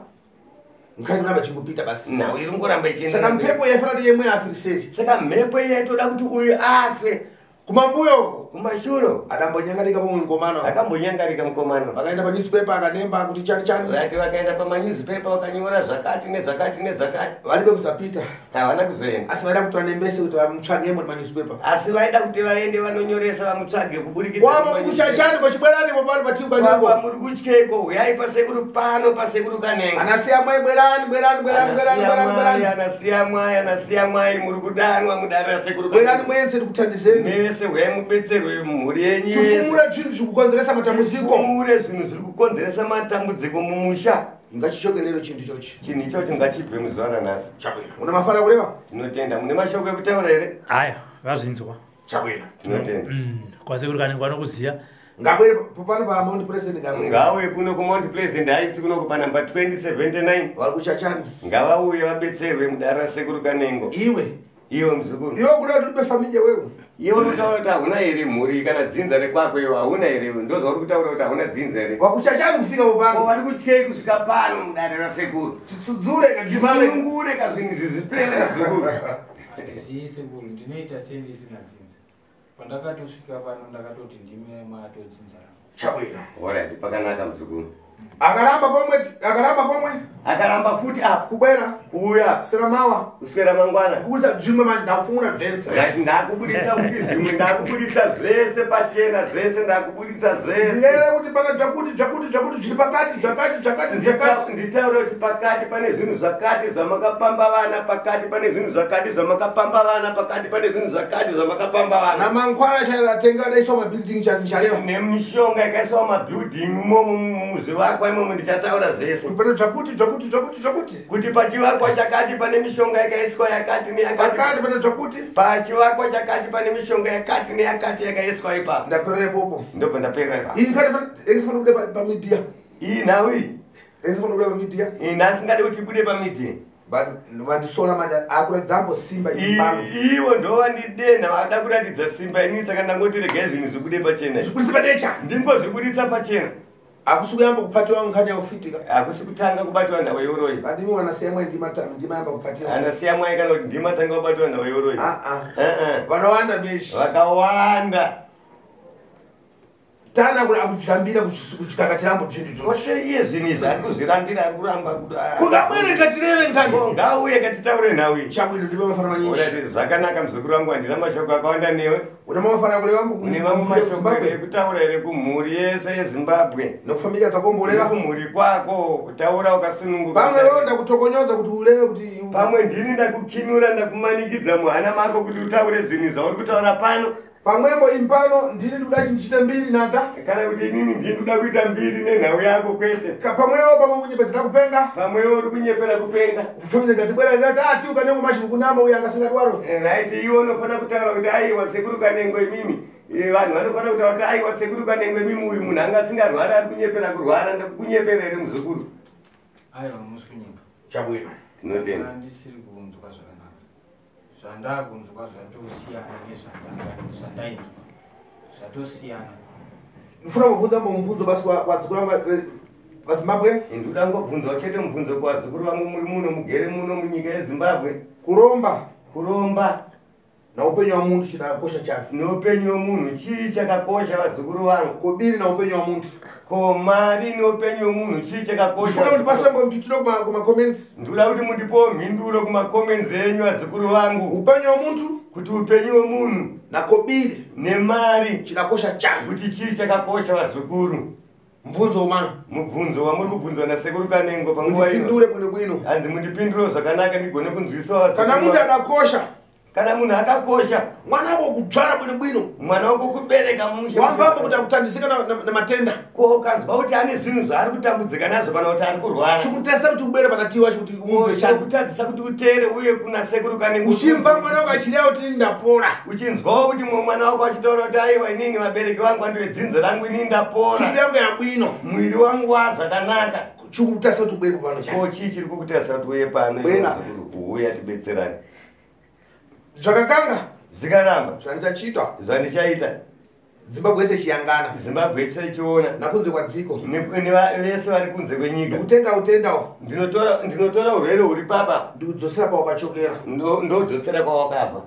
Nkhani kuramba chingopita basi. Nhau iri ngoramba ichienda. Saka mhepo yaifanira kuti yemwe afiriseri. Saka mhepo yaitoda kuti uyu afe. Kumambuyo uko. Kumashuro. Adambonyangarika pomwe mukomana. Akambonyangarika mukomana. Vakaenda panewspaper akanemba kuti chani chani. Vati vakaenda pamanewspaper vakanyora zvakati nezvakati nezvakati. Varibe kusapita. Havana kuzoenda. Asi vaida kuti vanembese kuti vamutsvagemo nemanewspaper. Asi vaida kuti vaende vanonyoresa vamutsvage kuburikidza. Wamba mukuchachani kochibwerani popano patiuka nengo. Wamba muri kutyeiko huyai pasekuru pano pasekuru Kanengo. Anasiya mwai bwerani bwerani bwerani bwerani bwerani bwerani. Anasiya mwai anasiya mwai muri kudanwa mudare rasekuru. Bwerani mwense tikutandizeni. Mese huyai mubetserwe mhuri yenyu. Tifumure zvinhu zviri kukonzeresa matambudziko. Tifumure zvinhu zviri kukonzeresa matambudziko mumusha. Ngachichokerero chinhu ichochi. Chinhu ichocho ngachibve muzuva ranhasi. Chabwino. Una mafara kureva? Tinotenda. Mune mashoko ekutaura here? Aya, vazvinzwa. Chabwino. Tinotenda. Kwasekuru Kanengo vanokuziya. Ngabwere pano pa Mount Pleasant ngabwere. Ngauye kuno ku Mount Pleasant Heights kuno pa number 2079. Vari kuchachani. Ngavauye vabetserwe mudare rasekuru Kanengo. Iwe. Iwe muzukuru. Iwe kuda kuti ube familia wewe. Iwe uri kutaura kuti hauna here mhuri kana dzinza rekwako iwe hauna here ndozvauri kutaura kuti hauna dzinza here. Wakuchachani kufika pano. Vari kutyei kusvika pano mudare rasekuru. Titsudzure kajimale. Tisunungure kazvinhu izvi zvipere muzukuru. Handizii sekuru, ndinoita sei ndisina dzinza. Pandakatosvika pano ndakatoti ndimire mwatodzinza rangu. Chabwino. Alright, pakanaka muzukuru. Akaramba pomwe, akaramba pomwe. Akaramba futi apa. Kubwera. Kuuya. Kuswera mawa. Kuswera mangwana. Kubudisa zvimwe manje ndakufungura dzese. Right, ndakubuditsa kuti zvimwe ndakubuditsa zvese pachena zvese ndakubuditsa zvese. Ndiyele kuti pana zvakuti zvakuti zvakuti zviri pakati zvakati zvakati zvakati. Nditaure kuti pakati pane zvinhu zvakati zvamakapamba vana pakati pane zvinhu zvakati zvamakapamba vana pakati pane zvinhu zvakati zvamakapamba vana. Namangwana chaira tenga daiswa mabuilding chani chaleva. Nemishonga ikaiswa mabuilding imomo muzvivakwa imomo ndichataura zvese. Pane zvakuti zvakuti zvakuti zvakuti. Kuti pachivakwa chakati pane mishonga yakaiswa yakati neyakati. Pakati pane zvakuti. Pachivakwa chakati pane mishonga yakati neyakati yakaiswa ipapo. Ndaperera ipopo. Ndobva ndaperera ipapo. Iyi pane expo kubuda pamedia. Iyi nhau iyi. Expo kubuda pamedia. Iyi nhasi ngade kuti ibude pamedia. Vandisona manje akuratidza ambosimba ipano. Ivo ndovandidenha vada kuratidza simba ini saka ndangoti regai zvinhu zvibude pachena. Zvibudise padecha. Ndingozvibudisa pachena. Hakusi kuyamba kupatiwa nkhani yaufitika. Hakusi kutanga kubatiwa nhau yeuroyi. Andimi wanasiya mwai ndimayamba kupatiwa. Anasiya mwai kana kuti ndimatanga kubatiwa nhau yeuroyi. Vanowanda meshi. Vakawanda. Tana kuna akuzvirambira kuchikakatirambo zvinhu izvozvo. Kose iye zvinhu izvi ari kuzvirambira ari kuramba Kungabwere katireve nkhani. Ngauye katitaure nhau iyi. Chabwino ndipe mafana manyinji. Alright, zvakanaka muzukuru wangu handina mashoko akawanda newe. Une mafana kureva Une mamwe mashoko ekutaura here kumhuri yese yeZimbabwe. Nekufamiliya dzakomboreva. Kumhuri kwako kutaura ukasununguka. Pamwe wewe ndakutokonyodza kuti ureve kuti Pamwe ndini ndakukinura ndakumanikidza muhana mako kuti utaure zvinhu zvauri kutaura pano. Pamwembo impano ndini ndikuda kuti ndichite mbiri nata. Kana kuti inini ndini ndikuda kuita mbiri nenhau yako kwete. Pamwewo pamwe kunyepedzera kupenga. Pamwewo uri kunyepera kupenga. Kufamiliya dzibwera ndati ati ukanengo mashi kunama uya angasingadwaro. Right, iwe unofanira kutaura kuti aiwa sekuru Kanengo imimi. Vanhu vanofanira kutaura kuti aiwa sekuru Kanengo imimi uyu munhu anga asingarwari ari kunyepera kurwara ndakunyepera here muzukuru. Aiwa musi kunyepa. Chabwino. Tinotenda. Ndisiri kunzwa zvakanaka. Zvandakunzwa zvatosiyana nezvandainzwa. Zvatosiyana. Ndifuna kubvunza mubvunzo basi wadzukuru vangu vaZimbabwe. Ndikuda ngobvunzawo chete mubvunzo kuvazukuru vangu muri muno mugere muno munyika yeZimbabwe. Kuromba. Kuromba. Naupenyu hwamuntu chinakosha chani. Neupenyu hwemunhu chii chakakosha vazukuru vangu? Kobiri naupenyu hwamuntu. Ko mari neupenyu hwemunhu chii chakakosha? Ndifuna kuti pasombo mhinduro kuma comments. Ndikuda kuti mundipowo mhinduro kuma comments enyu vazukuru vangu. Upenyu hwemuntu. Kuti upenyu hwemunhu. Nakobiri. Nemari. Chinakosha chani. Kuti chii chakakosha vazukuru. Mubvunzo womani. Mubvunzo wamuri kubvunzwa nasekuru Kanengo panguva ino. Mundipindure bwino bwino. Hanzi mundipindure zvakanaka ndigone kunzwisa vazukuru. Kana muntu adakosha. Kana munhu akakosha. Mwana wako kudzvara bwino bwino. Mwana wako kubereka mushe. Wambambo kuti akutandisika namatenda. Ko ukanzwa kuti ane zvinhu zvaari kutambudzika nazvo kana kuti ari kurwara. Chikutasa kuti ubere panatiwa chikuti umve chani. Chikutadzisa kuti utere uye kuna sekuru Kanengo. Uchimva mwana wako achireva kuti ndapora. Uchinzwawo kuti mumwe mwana wako achitaura kuti aiwa inini vabereki vangu vandiwe dzinza rangu inini ndapora. Tiri yangu yabwino. Mwiri wangu wazvakanaka. Chikutasa kuti ubere pano chani. Ko chii chiri kukutasa kuti uye pano? Bwena. Uya tibetserane. Zvakakanga zvikaramba zvandichachiita zvandichaita Zimbabwe yese ichiyangana Zimbabwe yese ichiona nakunze kwadziko vese vari kunze kwenyika ndikutenga utendawo ndinotora urwere huri papa ndikudzosera kwawakachokera ndodzosera kwawakabva.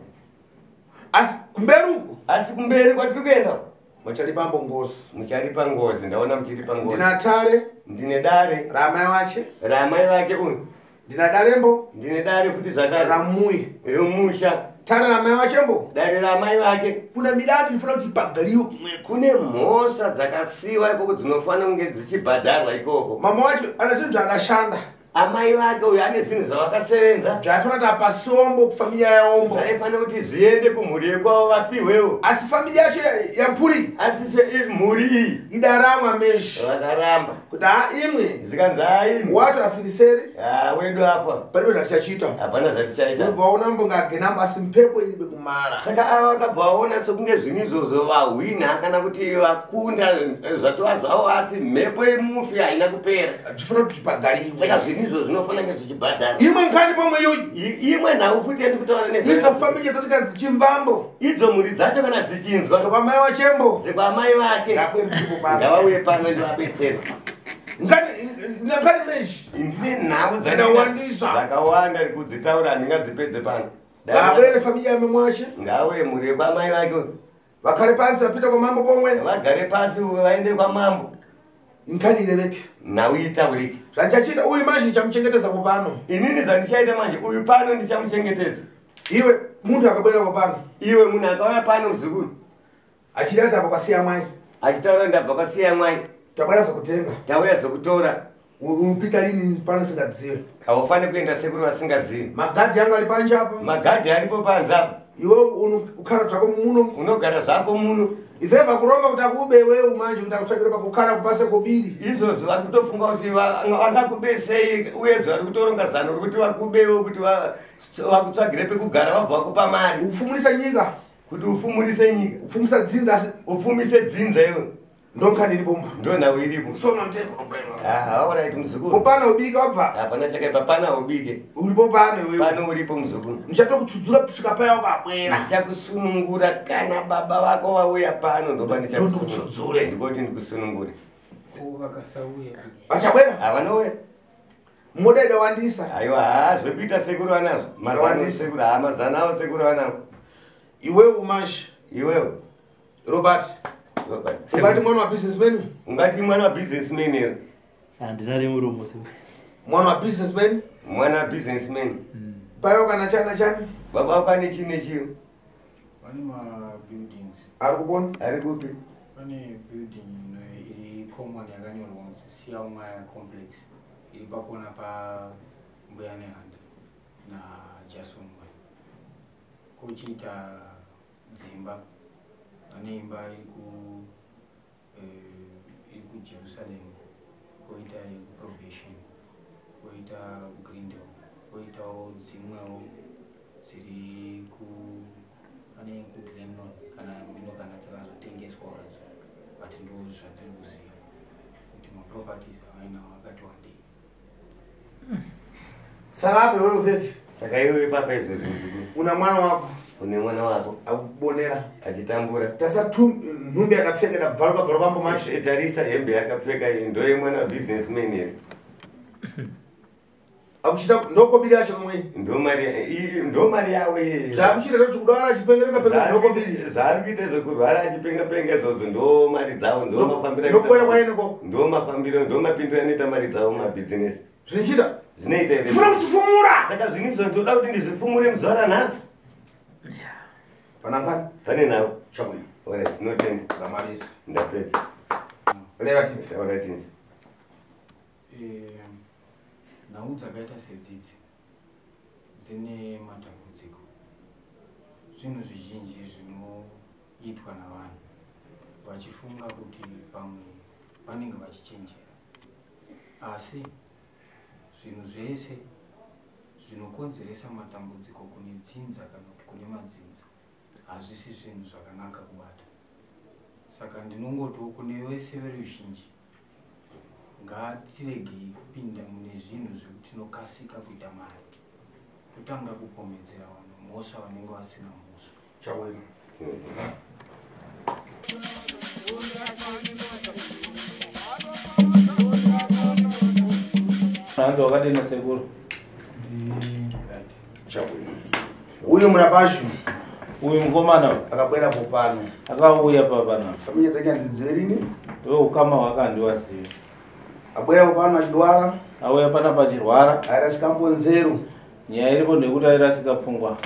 Asi kumberi uku, asi kumberi kwatiri kuenda mucharipambo ngozi. Mucharipa ngozi, ndaona muchiripa ngozi. Ndina tare ndine dare raamai vache, raamai vake uyu. Ndina darembo ndine dare futi zvakare ramuyi remusha. Tare raamai vachembo, dare raamai vake. Kuna midadi inofanira kuti ipagariwe kumweko. Kune mhosva dzakasiyiwa ikoko dzinofanira kunge dzichibhadharwa ikoko. Mama wacho ana zvinhu zvaakashanda. Amai vake uyu ane zvinhu zvavakasevenza zvaifanira kuti apasiombo kufamiliya yaombo, zvaifanira kuti zviende kumhuri yekwavo vapiwewo. Asi familiya yacho yamphuri, asi mhuri iyi idaramwa meshi vakaramba kuti ha imwe zvikanzi haimwe wato afiniseri wedu afa, paripo zvatichachiita, hapana zvatichaita. Ubva waona mbonga agenamba, asi mpepo iribe kumara. Saka ava vakabva vaona sekunge zvinhu izvozvo vahwina kana kuti vakunda zvatova zvavo, asi mhepo yemufi haina kupera. Zvifanira kuti zvipagariwe. Saka zvinhu izvozvo zvinofanira kunge zvichibhadhara. Imwe nkhani pomwe iyoyi, imwe nhau futi yandikutaura nezvayo. Idzo familia dzacho kana dzichimvambo, idzo mhuri dzacho kana dzichinzwa dzekwamai wachembo, dzekwamai vake, ngabwere ndipo pano, ngavauye pano ndivabetsere. Nkhani meshi ndine nhau Dzinawandisa. dzakawanda kudzitaura, handingadzipedze pano. Ngabwere familia yamai wache, ngauye mhuri yekwamai vake, vakhale pansi vapita kwamambo pomwe, vagare pasi vaende kwamambo. Nkhani ireveke, nhau itaurike. Zvandichachiita uyu manje ndichamuchengetedza popano. Inini zvandichaita manje uyu pano ndichamuchengetedza. Iwe munthu akabwera popano, iwe munhu akauya pano muzukuru achida kuti apa kwasiya mwai, achitaura ndabva kwasiya mwai, tabwera zokutenga, tauya zokutora. Upita lini pano singadziwe? Haufani kuenda sekuru vasingazivi. Magadhi angu ari panje apa, magadhi aripo panze apa. Iwe ukhala zvako muno, unogara zvako muno. Ifeva kuronga kuti akube iwewe manje kuti akutsvakire pakukhala kupase kobiri. Izvozvo vari kutofunga kuti vangakubesei, uyezve vari kutoronga zano rekuti vakubewo kuti vakutsvagire pekugara, vabva vakupa mari. Ufumurisa nyika, kuti ufumurise nyika, ufumisa dzinza, asi ufumise dzinza iwe. Ndo nkhani iripo, ndo nhau iripo. Sona problem. Alright muzukuru. Popano ubike wabva. Hapana chakaipa, pana ubike. Uripo pano iwewe. Pano uripo muzukuru. Ndichatokutudzura kusvika paya ukabwera. Ndichakusunungura kana baba vako vauya pano, ndopa Ndikutsudzure. ndikoti ndikusunungure. Ko vakasauya? Vachabwera? Havanouya. Moda idawandisa. Aiwa, haa zvekuita sekuru vanazvo mazano Zvakawandisa. sekuru, haa mazano avo sekuru vanavo. Iwewe manje, iwewe Robert, Robert. ungati mwana wa businessman? Ungati mwana wa businessman here? Handina remuromo se. Mwana wa businessman? Mwana wa businessman. Payo kana chana chani? Baba vako ane chii nechiyo? Vane mabuildings. Ari kupona? Ari kupi? Pane building ino iri common yakanyorwa kunzi Siyamwaya Complex, iri pakona paMbuya Nehanda naJason Moyo. Kochiita dzimba, ane imba iri ku iri kuJerusalem, koita yekuProbation, koita kuGreendale, koitawo dzimwewo dziri ku pane kuGlennon kana mino kana dzakazotengeswa wadzo, but ndo zvandiri kuziva kuti maproperties avainawo akati wandei. Saka apo iwewe Fefi, Saka iwewe papa izvozvi muzukuru, una mwana wako une mwana wako akubonera achitambura. Tasa nhumbi yakapfeka dabvaruka bvaruka mbo manje. Tarisa hembe yakapfeka iyi, ndo yemwana wa businessman here? Akuchita ndokobiri yacho kamwe. Ndo mari ndo mari yavo iyi. Zvakuchita kuti kudwara achipengereka pengereka ndokobiri. Zvaari kuita zvekurwara achipenga penga izvozvo ndo mari dzavo, ndo mafambiro Ndokubwera kwaene koko. Ndo mafambiro, ndo mapindiro anoita mari dzavo mumabhizinesi. Zvinochita? Zvinoita here? Tifuna kuchifumura. Saka zvinhu izvo ndinoda kuti ndizvifumure muzuva ranhasi. Panangani? Pane nhau. Chabwino. Alright, tinotenda. Ndamarisa. Ndapedza. Reva tipi. Alright. Inzi. Nhau dzakaita sedzidzi dzine matambudziko, zvinhu zvizhinji zvinoitwa navanhu vachifunga kuti pamwe vanenge vachichenjera, asi zvinhu zvese zvinokonzeresa matambudziko kune dzinza kana kuti kune madzinza hazvisi zvinhu zvakanaka kubata. Saka ndinongotiwo kune vese veruzhinji, ngatiregei kupinda mune zvinhu zvekuti tinokasika kuita mari, totanga kupomedzera vanhu mhosva vanenge vasina mhosva. Chabwino. Hanzi wakadini sekuru? Chabwino. Uyu murapazhu Uyu mukomana akabwera popano. Akauya papana. Familia dzake handidzive rini. Iwe ukama hwake handiwazivi. Abwera popano achidwara. Auya panapa achirwara. Airasika mbonzero. Nyaya iripo ndekuti airasika pfungwa.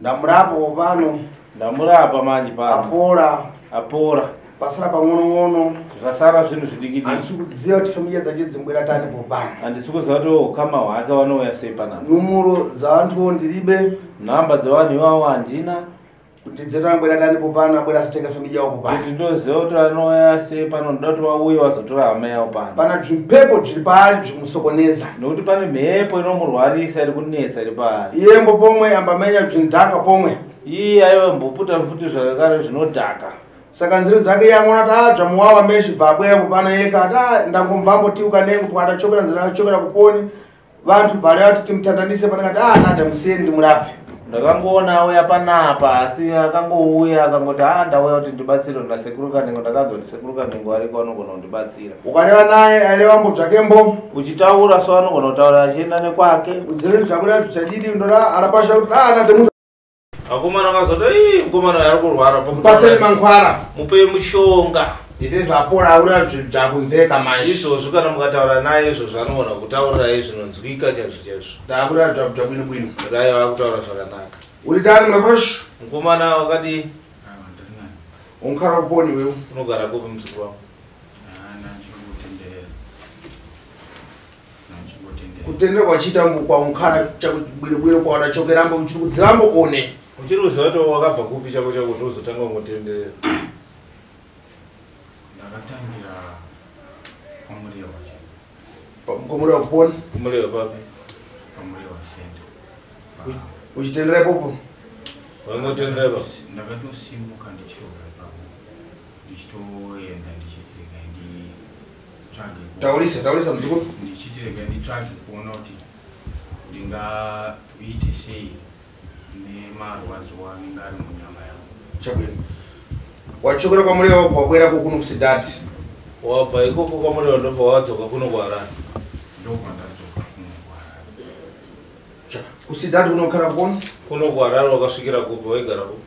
Ndamurapa popano. Ndamurapa manje pano. Apora. Apora. Pasara pang'onong'ono. Zvasara zvinhu zvidiki diki. Handisi kuziva kuti familia dzake dzimbwera tani popano. Handisi kuziva kuti ukama hwake vanouya sei panapa. Numuro dzavantuwo ndiribe. Nhamba dzevanhu ivavo handina. Kuti dzetangwera tani popano abwera asitenga familia yavo popano. Kuti ndoziva kuti vanouya sei pano ndoda kuti vauye vazotora hama yavo pano. Pana zvimpepo zviri paari zvimusokoneza. Nokuti pane mhepo inomurwarisa iri kunetsa iri paari. Iyembo pomwe ambamenya zvinodhaka pomwe. Iye aiwa mboputa futi zvakare zvinodhaka. Saka nzira dzake yangona kuti adzvamuwawa meshi bva abwera popano yeka ati ndangomva mbotiuka nengu pwatachokera nzira achokera kuponi. Vantu bva vati timutandanise panakati nada musiyeni ndimurape. Ndakangoona auya panapa asi akangouya akangoti ndauya kuti ndibatsirwe nasekuru Kanengo. Ndakanzwa kuti sekuru Kanengo ariko anogona kundibatsira. Ukareva naye aireva mbotsvakembo. Uchitaura so anogona kutaura achienda nekwake. Udzire zvakuda zvichadidi ndora arapasha kuti nade munhu. Vakomana vakazoti ii mukomana uyu ari kurwara. Paseni mankwara. Mupei mushonga. Izvi zvapora aura zvakumveka manje. Izvozvo kana mukataura naye izvozvo anogona kutaurirai zvinonzwika chaizvo chaizvo. Ndakuda zvabwino bwino. Dai vakutaura zvakanaka. Uri tani murapashu? Mukomana wakadii? Unkara kuponi wewe. Unogara kupi muzukuru wangu? Kutenderwa kwachiita kwa unkara bwino bwino kwa wadachokerambo uchiri kudzirambo one. Uchiri kuziva kuti wakabva kupi chako chako kuti uzotanga kungotenderera. Ndakatangira kwaMurewa chaipo. KwaMurewa kuponi? KwaMurewa papi? PaMurewa center. Uchitendera ipopo? Waingotendera ipapo? Ndakatosimuka ndichitobva ipapo. Ndichitoenda ndichiti regai nditsvage. Taurisa, taurisa muzukuru. Ndichiti regai nditsvage kuona kuti ndingaite sei nemarwadzo anenge ari munyama yangu. Chabwino. Wachokera kwaMurewa wabva wabwera kuno kuSidati. Wabva ikoko kwaMurewa ndobva wadzoka kuno kuHarare. Ndobva ndadzoka kuno kuHarare. KuSidati kunokara kuno? Kuno kuHarare wakasvikira kupi waigara kupi?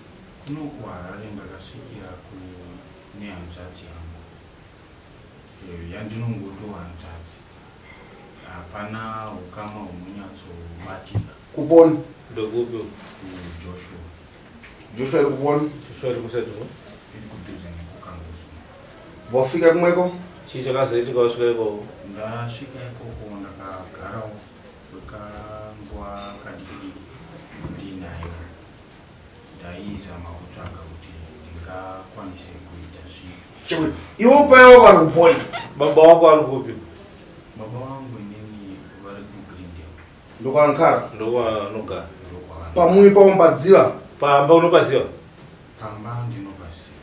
Kuno kuHarare ndakasvikira kune hanzvadzi yangu. Yandinongotiwo hanzvadzi. Hapana ukama hunonyatsobatika. Kuponi? Ndokupi? KuJoshua. Joshua iri kuponi? Joshua iri kusati ko? Iri kudhuze nekuKanguzo. Wafika kumweko? Chii chakazoitika wasvika ikoko? Ndasvika ikoko ndakagarawo kwekanguva kadiki ndinayo. Ndaizama kutsvaga kuti ndingakwanise kuita zvipi. Iwe upayo vari kuponi? Baba wako vari kupi? Baba vangu inini vari kuGreendale. Ndokwankara? Ndokwanogara. Pamui paumbadziva? Pamba unopaziva? Pamba ndinopaziva.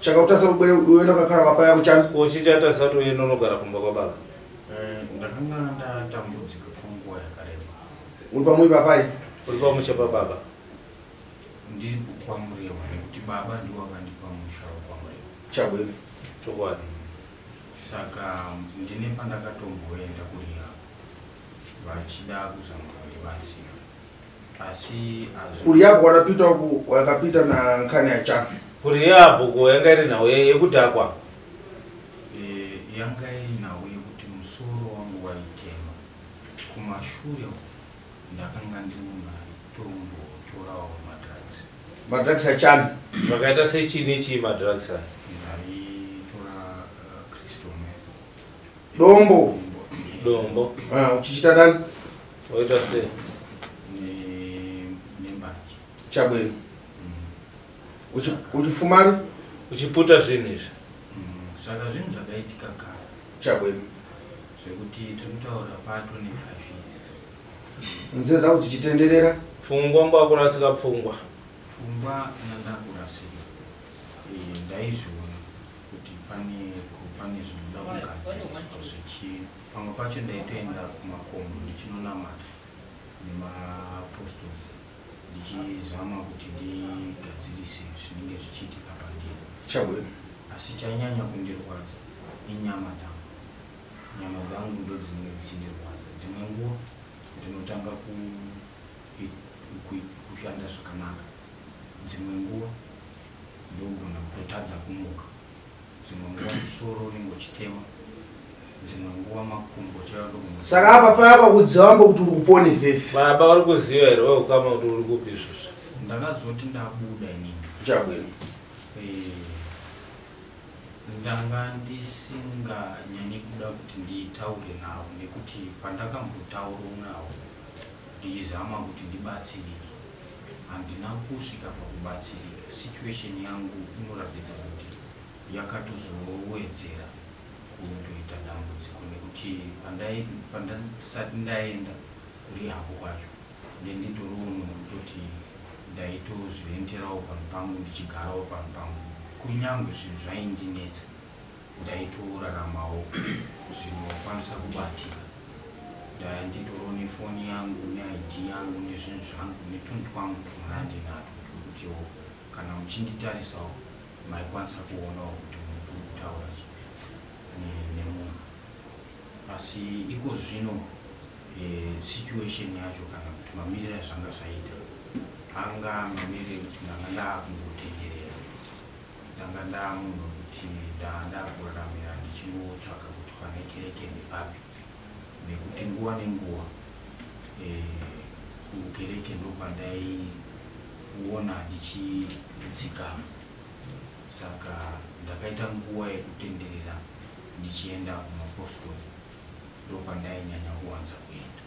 Chakakutasa kubwere uende kakara papa yako chani? Uchichatasa kuti uende unogara kumba kwababa? Ndakanga ndatambudzika kwenguva yakareba. Uri pamui papai? Uri pamusha pababa? Ndiri kwaMurewa nekuti baba ndiwo vakandipa musha wekwaMurewa. Chabwino. Chokwadi. Saka ndine pandakatomboenda kurehab vachida kuzama kundibatsira. Asi kurehab wakapita uku wakapita na nkani ya chana. Kurehab ko yanga iri nhau yekudhakwa. Yanga iri nhau yekuti musoro wangu waitema. Kumashure ndakanga ndiri munhu aitombotorawo madrugs. Madrugs achani? Zvakaita sechii nechii madrugs aya? Ndaitora crystal meth. Dombo. Dombo. Uchichita nani? Waita sei? Nembanje. Chabwino. Uchifumani? Uchiputa zvinhu izvi. Saka zvinhu zvakaitika kare. Chabwino. Zvekuti tiri kutaura pato ne 5 years. Nzira dzako dzichitenderera? Pfungwa ngwakurasika pfungwa. Pfungwa nandakurasika. Ndaizviona kuti pane zvinoda kugadziriswa zvichi. Pamwe pacho ndaitoenda kumakomo ndichinonamata nemapostori ndichizama kuti ndigadzirise zvinenge zvichiitika pandiri. Chabwino. Asi chainyanya kundirwadza inyama dzangu. Nyama dzangu ndo dzinenge dzichindirwadza. Dzimwe nguva ndinotanga kushanda zvakanaka. Dzimwe nguva ndogona kutotadza kumuka, dzimwe nguva musoro unenge uchitema, dzimwe nguva makumbo chaiwo ndogona. Saka apa paya pakudziva wambo kuti uri kupona ifefi. Baba vari kuziva here weukama kuti uri kupi izvozvi? Ndakazoti ndabuda inini. Chabwino. Ndanga ndisinganyanyi kuda kuti nditaure navo, nekuti pandakambotaurawo navo ndichizama kuti ndibatsirike, handina kusvika pakubatsirika. Situation yangu inoratidza kuti yakatozowedzera kutoita dambudziko, nekuti pandasati ndaenda kurehab kwacho ndenditoriwo munhu kutoti ndaitozvirenterawo panhu pangu, ndichigarawo panhu pangu. Kunyange zvinhu zvaindinetsa, ndaitoraramawo zvinokwanisa kubatika. Ndanditoriwo nefoni yangu neID yangu nezvinhu zvangu netunhu twangu twandinatwo twekutiwo kana muchinditarisawo maikwanisa kuonawo kuti muri kutaura nemunhu. Asi iko zvino situation yacho kana kuti mamiriro azvanga zvaita anga mamiriro ekuti ndanga ndaakungotenderera, ndanga ndaamunhu wekuti ndakuraramira ndichingotsvaka kuti pane kereke ndepapi, nekuti nguva nenguva kukereke ndokwandaiona ndichidzikama. Saka ndakaita nguva yekutenderera ndichienda kumapostori, ndokwandainyanya kuwanza kuenda.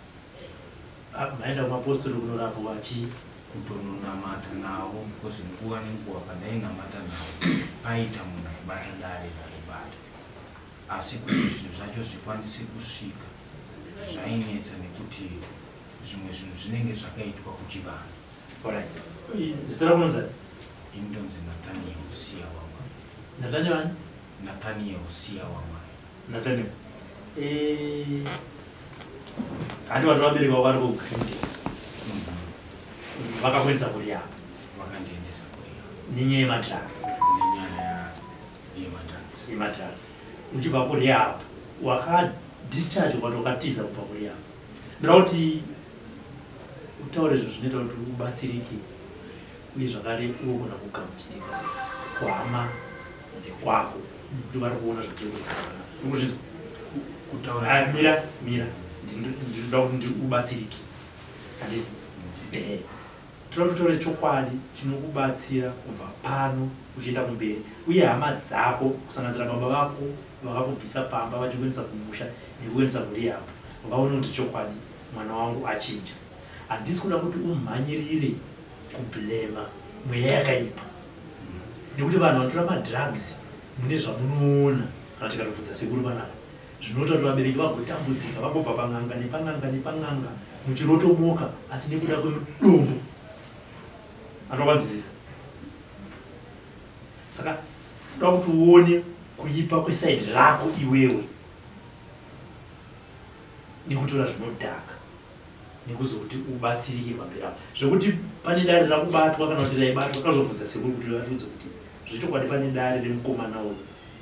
Maenda kumapostori kunorapwa chii? Kutononamata navo, because nguva nenguva pandainamata navo paita munhu aibata dare raibata, asi kuti zvinhu zvacho zvikwanise kusvika zvainetsa, nekuti zvimwe zvinhu zvinenge zvakaitwa kuchivanhu. Alright. Zita rako unonzi ani? Ini ndonzi Nathaniel Siya waMwari. Nathaniel ani? Nathaniel Siya waMwari. Nathaniel. Handi vanhu vabereki vavo vari kuGreendale. Vakakuendesa kurehab. Vakandiendesa kurehab. Nenyaya yemadrugs. Nenyaya yemadrugs. Yemadrugs. Uchibva kurehab, wakadischarge ukati wakatiza kubva kurehab. Ndoda kuti utaure zvinhu zvinoita kuti ubatsirike uye zvakare ugogona kugamuchirika kuhama dzekwako, nekuti vari kuona zvatiri kuita. Uri kuzvinzwa? Kutaura Mira, mira. Ndinoda kuti ubatsirike. Handiti? Toda kuti utore chokwadi chinokubatsira kubva pano uchienda kumberi, uye hama dzako kusanganisira baba vako vakakubvisa pamba vachikuendesa kumusha nekuendesa kurehab vaone kuti chokwadi mwana wangu achinja. Handisi kuda kuti umhanyirire kublema mweya yakaipa, nekuti vanhu vanotora madrugs mune zvamunoona, kana tikatobvunza sekuru panapa zvinoita kuti vabereki vagotambudzika, vagobva pan'anga nepan'anga nepan'anga muchirotomoka, asi nekuda kwemudombo anokwanzwisisa. Saka toda kuti uone kuipa kwesaidi rako iwewe nekutora zvinodhaka, nekuzokuti ubatsirike pamberi apo. Zvekuti pane dare rakubatwa kana kuti raibatwa, kazobvunza sekuru kuti vatiudze kuti zvechokwadi pane dare remukomana uyu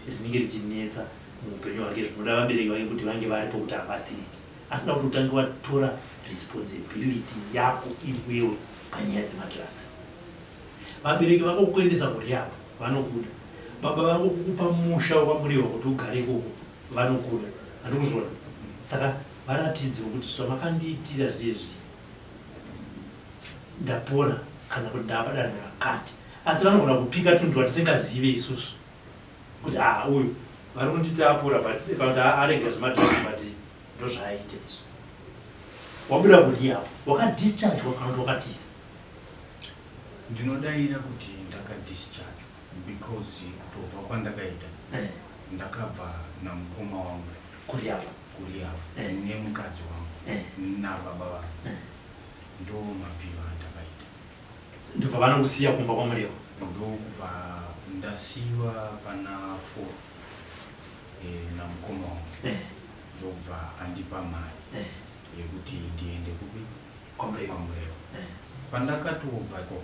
rinenge richinetsa muupenyu hwake, zvinoda vabereki vake kuti vange varipo kuti abatsirike. Asi da kuti utange watora responsibility yako iwewe panyaya dzemadrugs. Vabereki vako kukuendesa kurehab vanokuda, baba vako kukupa musha wakamurewa kuti ugare ikoko vanokuda. Handikuzviona. Saka varatidzewo kuti zvamakandiitira zvezvi ndapora kana kuti ndava danho rakati. Asi vanogona kupika tunhu twatisingazive isusu kuti uyu vari kunditi apora but kana kuti aregera zvemadrugs, but ndozvaaita izvo. Wabuda kurehab, wakadischargewa kana kuti wakatiza? Ndinodaira kuti ndakadischargewa, because kutobva kwandakaita ndakabva namukoma wangu kurehab, kurehab nemukadzi wangu nababa vangu, ndo mabviro andakaita. Ndobva vanokusiya kumba kwaMurewa? Ndokubva ndasiyiwa pana 4 namukoma wangu, ndobva andipa mari yekuti ndiende kupi? KwaMurewa. KwaMurewa. Pandakatobva ikoko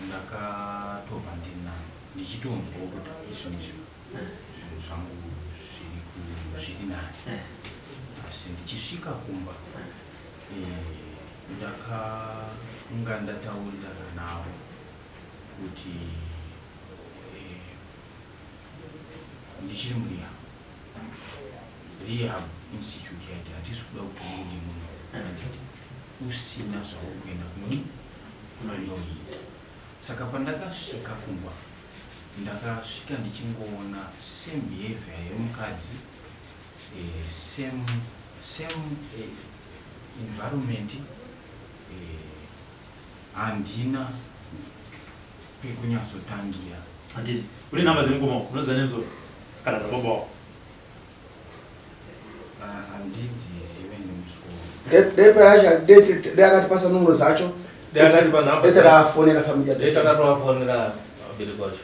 ndakatobva ndinani, ndichitonzwawo kuti izvi nezvi zvinhu zvangu zviri nani. Asi ndichisvika kumba ndakanga ndataurirana navo. Kuti ndichiri murehab, rehab institute yaiti hatisi kuda kuti ubude muno, handiti, usina zvauri kuenda kunodi kunoita. Saka pandakasvika kumba, ndakasvika ndichingoona same behavior yemukadzi, same environment. Handina pekunyatsotangira. Handiti une nhamba dzemukoma, unoziva nemusoro kana dzababa wako? Handidzizive nemusoro. Dai dai akatipasa nomuro dzacho. Dai akatipa nhamba. Dai takafonera familia. Dai takatovafonera vabereki vacho.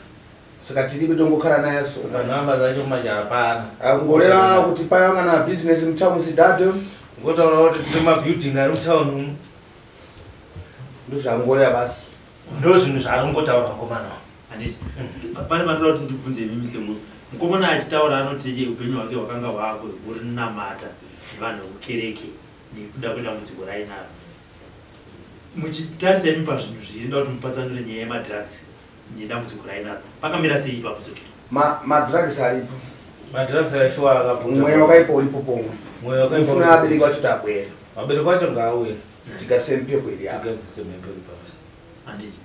Saka tiribe tongokara naye so. Saka nhamba dzacho manje hapana. Ngoreva kuti paya kana business mutown sidhadho. Ngotaura kuti tine mabuilding ari mutown umu. Ndozvangoreva basi. Ndo zvinhu zvaari kungotaura mukomana. Handiti pane panoda kuti ndibvunze imimi sekuru. Mukomana achitaura anoti upenyu hwake hwakanga hwako hurinamata nevanhu vekukereke nekuda kwedambudziko rainaro. Muchitarisa imi pazvinhu zviri, nda kuti mupatsanure nyaya yemadrugs nedambudziko rainaro, pakamira sei ipapo sekuru? Madrugs aripo. Madrugs aishuwa akaputa. Mweya wakaipa uripo pomwe. Mweya wakaipa. Mufuna vabereki vacho tabwera. Vabereki vacho ngaauye. Tigase mpepo iri apa. Tigadzise mhepo iri papa. Handiti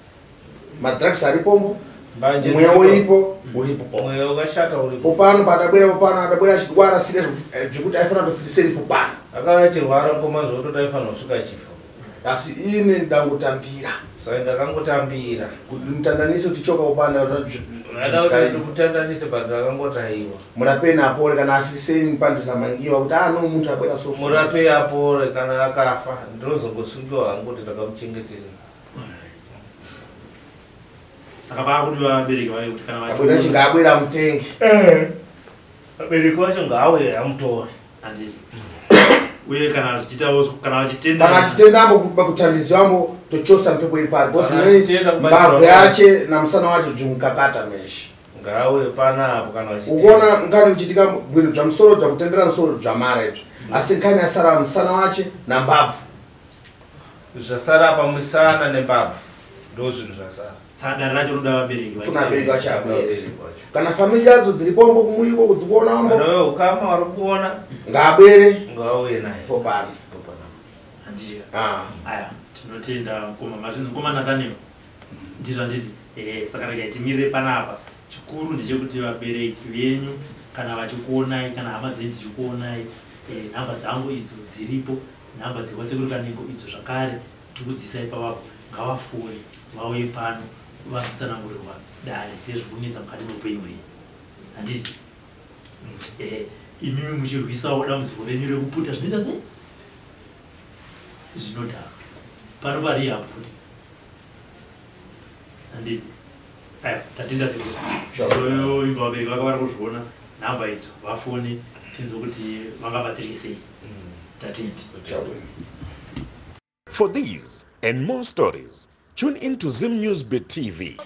madrugs aripombo. Mbanje. Mweya Dziripo. uripo, uripo pomwe. Mweya wakashata uripo. Popano padabwera, popano adabwera achidwara sika zvekuti aifanira kutofiriseri popano. Akauya achirwara mukomana zvototi aifanira kusvika achifa. Asi ine ndangotambira. Saka ndakangotambira. Kuti mutandanise kuti choka popano. Ada kuti ndikutandanise, but ndakangoti aiwa. Murapeni apore, kana afiriseni pandizamangiwa kuti ano muntu abwera so. Murape apore, kana akafa ndinozongosungiwa hangu kuti ndakamuchengetera. Saka paakudiwa vabereki vake kuti kana Abwera chinga abwera mutenge. Vabereki vacho ngaauye amutore. Handiti uye kana zvichiitawo, kana vachitenda. Kana achitendambo kutandiziwambo tochosa mpepo iri pari because Kana achitenda kubatsirwa. Mbabvu yache namusana wacho zvimukakata meshe. Ngaauye panapo kana vachitenda. Ukuona ngani uchitika bwino zvamusoro zvakutendera musoro zvamara izvo, asi ngani asara musana wache nambabvu. Zvasara pamusana nembabvu ndo zvinhu zvasara. Saka dare racho rinoda vabereki vacho. Funa vabereki vacho abwere, kana familia yadzo dziripombo kumuiko dzikuonambo. Kana veukama vari kuona. Ngaabwere. Ngaauye naye. Popano. Handiti? Ah. Aya, tinotenda mukoma mazvinhu, mukoma Nathaniel. Ndizvo, handiti? Ehe, saka regai timirire panapa. Chikuru ndechekuti vabereki venyu kana vachikuonai, kana hama dzenyu dzichikuonai, nhamba dzangu idzo dziripo, nhamba dzekwasekuru Kanengo idzo zvakare tikudzisai pavapo. Ngavafone vauye pano vazotsanangurirwa dare rezvikunetsa mukati meupenyu hwenyu, handiti? Ehe, imimi muchirwisawo dambudziko renyu rekuputa zvinoita sei zvinodhaka pano parehab futi, handiti? Aya, tatenda sekuru. Imba vabereki vaka vari kuzviona nhamba idzo, vafone tinzwe kuti vangabatsirike sei. Tatendi. For these and more stories, tune in to Zim News Bit TV.